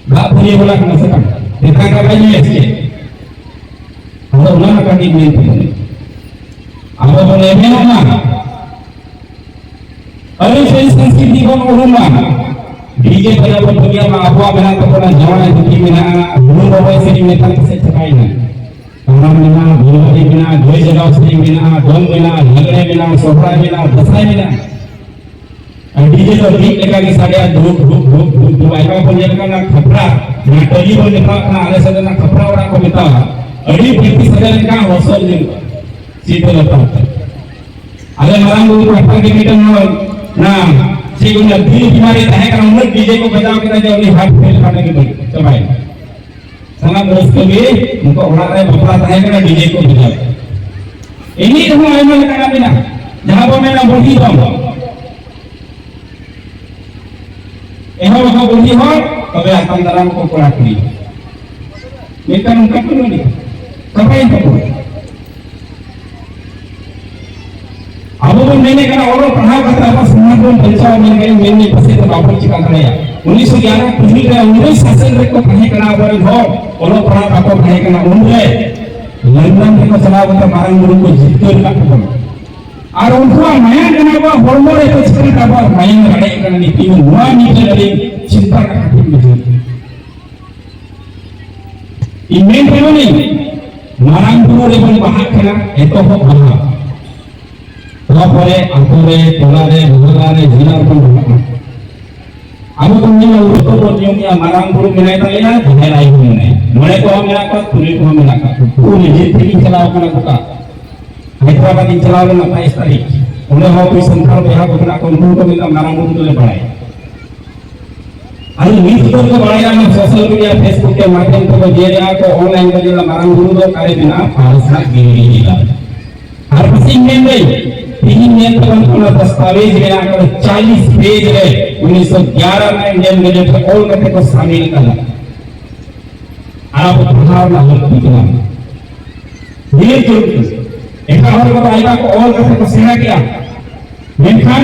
ᱫᱟᱜ ᱯᱷᱟᱹᱨᱭᱟᱹ ᱵᱟᱞᱟ ᱠᱟᱱᱟ ᱥᱮ ᱵᱟᱝ? ᱮᱴᱟᱜ ᱠᱟᱛᱷᱟ ᱞᱟᱹᱭᱟ ᱥᱮ ᱪᱮᱫ? ᱟᱫᱚ ᱚᱱᱟ ᱞᱮᱠᱟ ᱜᱮ ᱢᱮᱱ ᱛᱮ ᱟᱵᱚ ᱵᱚᱱ ᱮᱵᱷᱮᱱᱚᱜ ᱢᱟ, ᱟᱹᱨᱤᱪᱟᱹᱞᱤ ᱥᱚᱝᱥᱠᱨᱤᱛᱤ ᱵᱚᱱ ᱩᱨᱩᱢ ᱢᱟ᱾ ᱰᱤᱡᱮ ᱵᱟᱡᱟᱣ ᱵᱚᱱ ᱵᱟᱹᱜᱤᱭᱟᱜ ᱢᱟ, ᱟᱵᱚᱣᱟᱜ ᱢᱮᱱᱟᱜ ᱛᱟᱵᱚᱱᱟ, ᱡᱟᱶᱟᱭ ᱫᱷᱩᱛᱤ ᱢᱮᱱᱟᱜᱼᱟ, ᱜᱩᱨᱩ ᱵᱟᱵᱟᱭ ᱥᱮᱨᱮᱧ ᱢᱮᱛᱟᱢ ᱯᱟᱥᱮᱡ ᱪᱟᱵᱟᱭᱮᱱᱟ᱾ ᱠᱟᱨᱟᱢ ᱢᱮᱱᱟᱜᱼᱟ, ᱵᱷᱩᱣᱟᱹᱝ ᱢᱮᱱᱟᱜᱼᱟ, ᱜᱟᱹᱭ ᱡᱟᱜᱟᱣ ᱥᱮᱨᱮᱧ ᱢᱮᱱᱟᱜᱼᱟ, ᱫᱚᱝ ᱢᱮᱱᱟᱜᱼᱟ, ᱞᱟᱜᱽᱲᱮ ᱢᱮᱱᱟᱜᱼᱟ, ᱥᱚᱦᱨᱟᱭ ᱢᱮᱱᱟᱜᱼᱟ, ᱫᱟᱸᱥᱟᱭ ᱢᱮᱱᱟᱜᱼᱟ᱾ ᱟᱨ ᱰᱤᱡᱮ ᱫᱚ ᱢᱤᱫ ᱞᱮᱠᱟ ᱜᱮ ᱥᱟᱰᱮᱭᱟ, ᱫᱷᱩᱯ, ᱫᱷᱩᱯ, ᱫᱷᱩᱯ, ᱫᱷᱩᱯ, ᱫᱷᱩᱯ᱾ ᱟᱭᱢᱟ ᱵᱚᱱ ᱧᱮᱞ ᱠᱟᱱᱟ, ᱠᱷᱟᱯᱨᱟ, ᱡᱟᱦᱟᱸ ᱴᱟᱹᱞᱤ ᱵᱚᱱ ᱢᱮᱛᱟᱣᱟᱜ ᱠᱟᱱᱟ, ᱟᱞᱮ ᱥᱮᱫ ᱫᱚ ᱚᱱᱟ ᱠᱷᱟᱯᱨᱟ ᱚᱲᱟᱜ ᱠᱚ ᱢᱮᱛᱟᱣᱟᱜᱼᱟ᱾ ᱟᱹᱰᱤ ᱵᱟᱹᱲᱛᱤ ᱥᱟᱰᱮ ᱞᱮᱱᱠᱷᱟᱱ ᱦᱚᱲ ᱥᱮᱫ ᱧᱮᱞᱚᱜᱼᱟ᱾ ᱪᱮᱫ ᱠᱚ ᱞᱮᱠᱟ? ᱟᱞᱮ ᱢᱟᱨᱟᱝ ᱵᱩᱨᱩ ᱯᱟᱦᱴᱟ ᱜᱮ ᱢᱤᱫᱴᱟᱝ ᱱᱚᱣᱟ, ᱚᱱᱟ ᱪᱮᱫ ᱠᱚ ᱢᱮᱱᱟ, ᱫᱤᱞ ᱵᱤᱢᱟᱨᱤ ᱛᱟᱦᱮᱸ ᱠᱟᱱᱟ, ᱩᱱᱟᱹᱜ ᱰᱤᱡᱮ ᱠᱚ ᱵᱟᱡᱟᱣ ᱠᱮᱫᱟ ᱡᱮ ᱩᱱᱤ ᱦᱟᱨᱴ ᱯᱷᱮᱞ ᱠᱟᱛᱮ ᱜᱮ ᱪᱟᱵᱟᱭᱮᱱᱟ᱾ ᱥᱟᱱᱟᱢ ᱨᱟᱹᱥᱠᱟᱹ ᱜᱮ ᱩᱱᱠᱩ ᱚᱲᱟᱜ ᱨᱮ ᱵᱟᱯᱞᱟ ᱛᱟᱦᱮᱸ ᱠᱟᱱᱟ, ᱰᱤᱡᱮ ᱠᱚ ᱵᱟᱡᱟᱣ᱾ ᱮᱱᱮᱡ ᱨᱮᱦᱚᱸ ᱟᱭᱢᱟ ᱞᱮᱠᱟᱱᱟᱜ ᱢᱮᱱᱟᱜᱼᱟ, ᱡᱟᱦᱟᱸ ᱵᱚᱱ ᱢᱮᱱᱟ ᱵᱩᱲᱦᱤ ᱫᱚᱱ᱾ ᱮᱦᱚᱵ ᱟᱠᱚ ᱵᱩᱲᱦᱤ ᱦᱚᱲ, ᱛᱚᱵᱮ ᱟᱛᱟᱝ ᱫᱟᱨᱟᱢ ᱠᱚ ᱠᱚᱲᱟ ᱠᱩᱲᱤ᱾ ᱢᱤᱫᱴᱟᱝ ᱚᱱᱠᱟ ᱠᱚ ᱢᱮᱱᱟ, ᱪᱟᱵᱟᱭᱮᱱ ᱛᱟᱠᱚᱣᱟ᱾ ᱟᱵᱚ ᱵᱚᱱ ᱢᱮᱱᱮᱫ ᱠᱟᱱᱟ ᱚᱞᱚᱜ ᱯᱟᱲᱦᱟᱣ ᱠᱟᱛᱮ ᱟᱵᱚ ᱥᱚᱢᱟᱡᱽ ᱵᱚᱱ ᱵᱟᱧᱪᱟᱣᱟ, ᱢᱮᱱᱠᱷᱟᱱ ᱢᱮᱱ ᱢᱤᱫ ᱯᱟᱥᱮ ᱫᱚ ᱵᱟᱵᱚᱱ ᱪᱤᱠᱟ ᱫᱟᱲᱮᱭᱟᱜᱼᱟ᱾ ᱩᱱᱤᱥᱥᱚ ᱜᱮᱞ ᱯᱩᱭᱞᱩ ᱨᱮ ᱩᱱᱤᱥ ᱥᱟᱥᱚᱱ ᱨᱮᱠᱚ ᱛᱟᱦᱮᱸ ᱠᱟᱱᱟ ᱟᱵᱚᱨᱮᱱ ᱦᱚᱲ, ᱚᱞᱚᱜ ᱯᱟᱲᱦᱟᱣ ᱵᱟᱠᱚ ᱛᱟᱦᱮᱸ ᱠᱟᱱᱟ, ᱩᱱᱨᱮ ᱞᱚᱱᱰᱚᱱ ᱨᱮᱠᱚ ᱪᱟᱞᱟᱣ ᱠᱟᱛᱮ ᱢᱟᱨᱟᱝ ᱵᱩᱨᱩ ᱠᱚ ᱡᱤᱛᱠᱟᱹᱨ ᱟᱠᱟᱫ ᱛᱟᱵᱚᱱᱟ᱾ ᱟᱨ ᱩᱱᱠᱩᱣᱟᱜ ᱢᱟᱭᱟᱢ ᱠᱟᱱᱟ ᱟᱵᱚᱣᱟᱜ ᱦᱚᱲᱢᱚ ᱨᱮ, ᱛᱚ ᱪᱤᱠᱟᱹᱛᱮ ᱟᱵᱚᱣᱟᱜ ᱢᱟᱭᱟᱢ ᱨᱟᱲᱮᱡ ᱠᱟᱱᱟ? ᱱᱤᱛ ᱤᱧ ᱱᱚᱣᱟ ᱢᱤᱫᱴᱮᱱ ᱟᱹᱰᱤ ᱪᱤᱱᱛᱟ ᱨᱮᱱᱟᱜ ᱠᱟᱛᱷᱟᱧ ᱵᱩᱡᱷᱟᱹᱣ ᱠᱮᱫᱟ᱾ ᱤᱧ ᱢᱮᱱ ᱠᱟᱱᱟᱧ, ᱢᱟᱨᱟᱝ ᱵᱩᱨᱩ ᱨᱮᱵᱚᱱ ᱵᱟᱦᱟᱜ ᱠᱟᱱᱟ, ᱮᱛᱚᱦᱚᱵ ᱵᱟᱦᱟ, ᱚᱱᱟ ᱯᱚᱨᱮ ᱟᱛᱳ ᱨᱮ, ᱴᱚᱞᱟ ᱨᱮ, ᱢᱚᱦᱚᱞᱟ ᱨᱮ, ᱡᱮᱞᱟ ᱨᱮᱵᱚᱱ ᱵᱟᱦᱟᱜ ᱠᱟᱱᱟ᱾ ᱟᱵᱚ ᱵᱚᱱ ᱧᱮᱞᱟ, ᱡᱚᱛᱚ ᱵᱚᱱ ᱧᱩᱢᱮᱜᱼᱟ, ᱢᱟᱨᱟᱝ ᱵᱩᱨᱩ ᱢᱮᱱᱟᱭ ᱛᱟᱞᱮᱭᱟ, ᱡᱟᱦᱮᱨ ᱟᱭᱳ ᱦᱚᱸ ᱢᱮᱱᱟᱭᱟ, ᱢᱚᱬᱮ ᱠᱚᱦᱚᱸ ᱢᱮᱱᱟᱜ ᱠᱚᱣᱟ, ᱛᱩᱨᱩᱭ ᱠᱚᱦᱚᱸ ᱢᱮᱱᱟᱜ ᱠᱚᱣᱟ᱾ ᱩᱱᱠᱩ ᱱᱤᱡᱮ ᱛᱮᱜᱮᱧ ᱪᱟᱞᱟᱣ ᱠᱟᱱᱟ ᱜᱚᱴᱟ, ᱦᱟᱭᱫᱨᱟᱵᱟᱫᱽ ᱤᱧ ᱪᱟᱞᱟᱣ ᱞᱮᱱᱟ ᱵᱟᱭᱤᱥ ᱛᱟᱹᱨᱤᱠᱷ, ᱚᱸᱰᱮ ᱦᱚᱸ ᱚᱠᱚᱭ ᱥᱟᱱᱛᱟᱲ ᱵᱚᱭᱦᱟ ᱠᱚ ᱢᱮᱱᱟᱜ ᱠᱚᱣᱟ, ᱩᱱᱠᱩ ᱦᱚᱸᱠᱚ ᱢᱮᱱᱫᱟ ᱢᱟᱨᱟᱝ ᱵᱩᱨᱩ ᱫᱚᱞᱮ ᱵᱟᱲᱟᱭᱟ᱾ ᱟᱫᱚ ᱱᱤᱛ ᱫᱚ ᱠᱚ ᱵᱟᱲᱟᱭᱟ ᱚᱱᱟ ᱥᱳᱥᱟᱞ ᱢᱤᱰᱤᱭᱟ, ᱯᱷᱮᱥᱵᱩᱠ ᱠᱮ ᱢᱟᱫᱷᱭᱚᱢ ᱛᱮᱠᱚ ᱧᱮᱞᱮᱜᱼᱟ ᱠᱚ, ᱚᱱᱞᱟᱭᱤᱱ ᱨᱮ ᱧᱮᱞᱟ ᱢᱟᱨᱟᱝ ᱵᱩᱨᱩ ᱫᱚ ᱚᱠᱟᱨᱮ ᱢᱮᱱᱟᱜᱼᱟ, ᱯᱟᱨᱥᱟ ᱜᱤᱨᱤᱰᱤ ᱡᱮᱞᱟ ᱨᱮ᱾ ᱟᱨ ᱯᱟᱥᱮᱡ ᱢᱮᱱᱫᱟᱹᱧ, ᱛᱮᱦᱤᱧ ᱧᱮᱞ ᱛᱟᱵᱚᱱ ᱚᱱᱟ ᱫᱟᱥᱛᱟᱣᱮᱡᱽ ᱢᱮᱱᱟᱜ ᱟᱠᱟᱫᱟ, ᱪᱟᱞᱤᱥ ᱯᱮᱡᱽ ᱨᱮ ᱩᱱᱤᱥᱥᱚ ᱜᱮᱭᱟᱨᱟ ᱨᱮᱱᱟᱜ ᱤᱱᱰᱤᱭᱟᱱ ᱜᱮᱡᱮᱴ ᱨᱮ ᱚᱞ ᱠᱟᱛᱮ ᱠᱚ ᱥᱟᱢᱤᱞ ᱠᱟᱫᱟ᱾ ᱟᱨ ᱟᱵᱚ ᱯᱟᱲᱦᱟᱣ ᱨᱮᱱᱟᱜ ᱞᱟᱹᱠᱛᱤ ᱠᱟᱱᱟ᱾ ᱱᱤᱭᱟᱹ ᱪᱚᱨᱤᱛᱨᱚ ᱮᱴᱟᱜ ᱦᱚᱲ ᱠᱚᱫᱚ ᱟᱭᱢᱟ ᱠᱚ ᱚᱞ ᱠᱟᱛᱮ ᱠᱚ ᱥᱮᱬᱟ ᱠᱮᱜᱼᱟ, ᱢᱮᱱᱠᱷᱟᱱ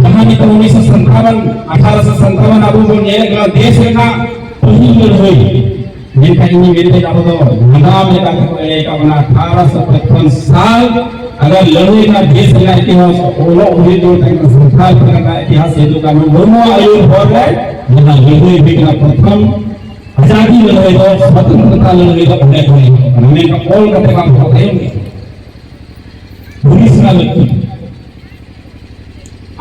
ᱡᱟᱦᱟᱸ ᱱᱤᱛᱚᱜ ᱩᱱᱤᱥᱥᱚ ᱥᱟᱱᱛᱟᱣᱟᱱ, ᱟᱴᱷᱟᱨᱚᱥᱚ ᱥᱟᱱᱛᱟᱣᱟᱱ ᱟᱵᱚ ᱵᱚᱱ ᱧᱮᱞᱮᱫ ᱠᱟᱱᱟ, ᱫᱮᱥ ᱨᱮᱱᱟᱜ ᱯᱟᱹᱦᱤᱞ ᱞᱟᱹᱲᱦᱟᱹᱭ, ᱢᱮᱱᱠᱷᱟᱱ ᱤᱧ ᱢᱮᱱᱛᱮ ᱟᱵᱚ ᱫᱚ ᱱᱟᱜᱟᱢ ᱞᱮᱠᱟ ᱛᱮᱠᱚ ᱮᱲᱮ ᱠᱟᱜ ᱵᱚᱱᱟ᱾ ᱟᱴᱷᱟᱨᱚᱥᱚ ᱯᱟᱸᱪᱯᱟᱱ ᱥᱟᱞ ᱟᱜᱟᱨ ᱞᱟᱹᱲᱦᱟᱹᱭ ᱨᱮᱱᱟᱜ ᱫᱮᱥ ᱨᱮᱱᱟᱜ ᱤᱛᱤᱦᱟᱥ ᱚᱞᱚᱜ ᱦᱩᱭᱩᱜ ᱡᱟᱹᱨᱩᱲ ᱛᱟᱦᱮᱸ ᱠᱟᱱᱟ, ᱥᱟᱱᱛᱟᱲ ᱨᱮᱱᱟᱜ ᱤᱛᱤᱦᱟᱥ ᱥᱤᱫᱩ ᱠᱟᱹᱱᱦᱩ ᱢᱩᱨᱢᱩ ᱟᱹᱭᱩᱨ ᱦᱚᱨ ᱨᱮ ᱡᱟᱦᱟᱸ ᱞᱟᱹᱲᱦᱟᱹᱭ ᱦᱩᱭ ᱠᱟᱱᱟ, ᱯᱨᱚᱛᱷᱚᱢ ᱟᱡᱟᱫᱤ ᱞᱟᱹᱲᱦᱟᱹᱭ ᱫᱚ, ᱥᱚᱛᱚᱱᱛᱨᱚᱛᱟ ᱞᱟᱹᱲᱦᱟᱹᱭ ᱫᱚ ᱚᱸᱰᱮ ᱠᱷᱚᱱ ᱮᱦᱚᱵ ᱠᱟᱱᱟ, ᱢᱮᱱᱠᱷᱟᱱ ᱚᱞ ᱠᱟᱛᱮ ᱵᱟᱝ ᱫᱚᱦᱚ ᱛᱟᱭᱚᱢ ᱜᱮ᱾ ᱦᱩᱫᱤᱥ ᱨᱮᱱᱟᱜ ᱞᱟᱹᱠᱛᱤ᱾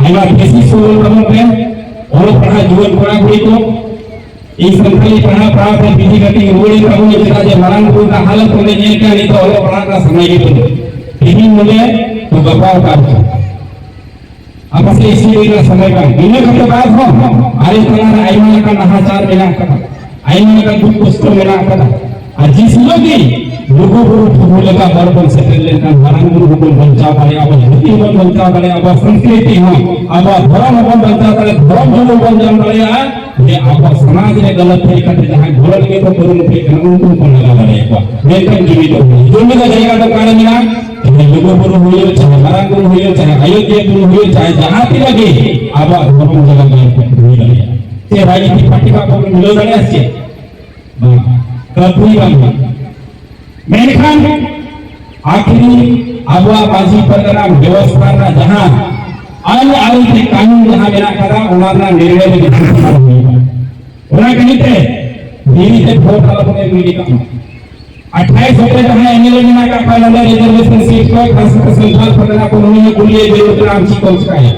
ᱟᱭᱢᱟ ᱛᱷᱤᱥᱤᱥ ᱠᱚ ᱚᱞ ᱛᱟᱵᱚᱱ ᱯᱮ, ᱚᱞᱚᱜ ᱯᱟᱲᱦᱟᱜ ᱡᱩᱣᱟᱹᱱ ᱠᱚᱲᱟ ᱠᱩᱲᱤ ᱠᱚ᱾ ᱤᱧ ᱥᱟᱱᱛᱟᱲᱤ ᱯᱟᱲᱦᱟᱣ ᱯᱟᱲᱦᱟᱣ ᱛᱮ ᱵᱤᱫᱷᱤ ᱠᱟᱛᱮ ᱤᱧ ᱨᱩᱣᱟᱹᱲ ᱮᱱ ᱛᱟᱵᱚᱱᱟ, ᱪᱮᱫᱟᱜ ᱡᱮ ᱢᱟᱨᱟᱝ ᱵᱩᱨᱩ ᱨᱮᱱᱟᱜ ᱦᱟᱞᱚᱛ ᱚᱸᱰᱮ ᱧᱮᱞ ᱠᱮᱜᱼᱟ, ᱱᱤᱛᱚᱜ ᱚᱞᱚᱜ ᱯᱟᱲᱦᱟᱜ ᱨᱮᱱᱟᱜ ᱥᱚᱢᱚᱭ ᱜᱮ ᱵᱟᱹᱱᱩᱜ᱾ ᱛᱮᱦᱮᱧ ᱱᱚᱰᱮ ᱛᱚ ᱜᱟᱯᱟ ᱚᱠᱟ ᱨᱮ? ᱟᱯᱟᱥᱮ ᱤᱥᱤᱱ ᱨᱮᱱᱟᱜ ᱥᱚᱢᱚᱭ ᱵᱟᱝ᱾ ᱤᱱᱟᱹ ᱠᱟᱛᱮ ᱵᱟᱫ ᱦᱚᱸ ᱟᱞᱮ ᱛᱟᱞᱟ ᱨᱮ ᱟᱭᱢᱟ ᱞᱮᱠᱟᱱ ᱱᱟᱦᱟᱪᱟᱨ ᱢᱮᱱᱟᱜ ᱟᱠᱟᱫᱟ, ᱟᱭᱢᱟ ᱞᱮᱠᱟᱱ ᱫᱩᱠ ᱠᱚᱥᱴᱚ ᱢᱮᱱᱟᱜ ᱟᱠᱟᱫᱟ᱾ ᱟᱨ ᱡᱤᱥ ᱦᱤᱞᱳᱜ ᱜᱮ ᱞᱩᱜᱩ ᱵᱩᱨᱩ ᱴᱷᱩᱵᱩ ᱞᱮᱠᱟ ᱦᱚᱲ ᱵᱚᱱ ᱥᱮᱴᱮᱨ ᱞᱮᱱᱠᱷᱟᱱ ᱢᱟᱨᱟᱝ ᱵᱩᱨᱩ ᱦᱚᱸᱵᱚᱱ ᱵᱟᱧᱪᱟᱣ ᱫᱟᱲᱮᱭᱟᱜᱼᱟ, ᱟᱵᱚ ᱡᱟᱹᱛᱤ ᱦᱚᱸᱵᱚᱱ ᱵᱟᱧᱪᱟᱣ ᱫᱟᱲᱮᱭᱟᱜᱼᱟ, ᱟᱵᱚ ᱥᱚᱝᱥᱠᱨᱤᱛᱤ ᱦᱚᱸ, ᱟᱵᱚ ᱫᱷᱚᱨᱚᱢ ᱦᱚᱸᱵᱚᱱ ᱵᱟᱧᱪᱟᱣ ᱫᱟᱲᱮᱭᱟᱜᱼᱟ, ᱫᱷᱚᱨᱚᱢ ᱡᱩᱢᱤ ᱵᱚᱱ ᱧᱟᱢ ᱫᱟᱲᱮᱭᱟᱜᱼᱟ᱾ ᱡᱮ ᱟᱵᱚ ᱥᱚᱢᱟᱡᱽ ᱨᱮ ᱜᱟᱞᱟᱛ ᱛᱟᱹᱨᱤᱠᱟ ᱛᱮ ᱡᱟᱦᱟᱸᱭ ᱜᱚᱲᱚ ᱞᱟᱹᱜᱤᱫ ᱠᱚ ᱠᱩᱨᱩᱢᱩᱴᱩᱭᱮᱫ ᱠᱟᱱᱟ, ᱩᱱᱠᱩ ᱦᱚᱸᱵᱚᱱ ᱞᱟᱜᱟᱣ ᱫᱟᱲᱮᱭᱟᱠᱚᱣᱟ᱾ ᱢᱮᱱᱠᱷᱟᱱ ᱡᱩᱢᱤ ᱫᱚ ᱦᱩᱭᱩᱜ, ᱡᱩᱢᱤ ᱫᱚ ᱡᱟᱭᱜᱟ ᱫᱚ ᱚᱠᱟᱨᱮ ᱢᱮᱱᱟᱜᱼᱟ? ᱪᱟᱦᱮ ᱞᱩᱜᱩ ᱵᱩᱨᱩ ᱦᱩᱭᱩᱜ, ᱪᱟᱦᱮ ᱢᱟᱨᱟᱝ ᱵᱩᱨᱩ ᱦᱩᱭᱩᱜ, ᱪᱟᱦᱮ ᱟᱭᱳᱫᱷᱭᱟ ᱵᱩᱨᱩ ᱦᱩᱭᱩᱜ, ᱪᱟᱦᱮ ᱡᱟᱦᱟᱸ ᱛᱤᱱᱟᱹᱜ ᱜᱮ ᱟᱵᱚᱣᱟᱜ ᱫᱷᱚᱨᱚᱢ ᱡᱟᱭᱜᱟ ᱫᱚ ᱦᱩᱭ ᱫᱟᱲᱮᱭᱟᱜᱼᱟ᱾ ᱪᱮ ᱨᱟᱡᱽᱱᱤᱛᱤ ᱯᱟᱨᱴᱤ ᱠᱚ ᱟᱵᱚ ᱵᱚᱱ ᱢᱤᱞᱟᱹᱣ ᱫᱟᱲᱮᱭᱟᱜᱼᱟ ᱥᱮ? ᱵᱟᱝ, ᱠᱟᱹᱯᱩᱨᱤ ᱵᱟᱝ ᱦᱩᱭᱩᱜᱼᱟ᱾ ᱢᱮᱱᱠᱷᱟᱱ ᱟᱹᱠᱷᱤᱨ ᱟᱵᱚᱣᱟᱜ ᱢᱟᱹᱡᱷᱤ ᱯᱟᱨᱜᱟᱱᱟ ᱵᱮᱵᱚᱥᱛᱷᱟ ᱨᱮᱱᱟᱜ ᱡᱟᱦᱟᱸ ᱟᱹᱱ ᱟᱹᱨᱤ ᱥᱮ ᱠᱟᱹᱱᱩᱱ ᱡᱟᱦᱟᱸ ᱢᱮᱱᱟᱜ ᱟᱠᱟᱫᱟ, ᱚᱱᱟ ᱨᱮᱱᱟᱜ ᱱᱤᱨᱱᱚᱭ ᱞᱟᱹᱜᱤᱫ ᱦᱩᱭᱩᱜᱼᱟ᱾ ᱚᱱᱟ ᱠᱷᱟᱹᱛᱤᱨ ᱛᱮ ᱫᱷᱤᱨᱤ ᱛᱮ ᱵᱷᱳᱴ ᱟᱞᱚ ᱵᱚᱱ ᱮᱢ ᱜᱤᱰᱤ ᱠᱟᱜ ᱢᱟ᱾ ᱟᱴᱷᱟᱭᱤᱥ ᱦᱚᱛᱮ ᱡᱟᱦᱟᱸᱭ ᱮᱢᱮᱞᱮ ᱢᱮᱱᱟᱜ ᱟᱠᱟᱫ ᱠᱚᱣᱟ ᱱᱚᱰᱮ ᱨᱤᱡᱟᱨᱵᱷᱮᱥᱚᱱ ᱥᱤᱴ ᱠᱚ, ᱠᱷᱟᱥ ᱠᱟᱛᱮ ᱥᱟᱱᱛᱟᱲ ᱯᱟᱨᱜᱟᱱᱟ ᱠᱚ, ᱩᱱᱤ ᱦᱚᱸ ᱠᱩᱞᱤᱭᱮ ᱡᱟᱹᱨᱩᱲ ᱠᱟᱱᱟ, ᱟᱢ ᱪᱮᱫ ᱠᱚᱢ ᱪᱤᱠᱟᱹᱭᱟ?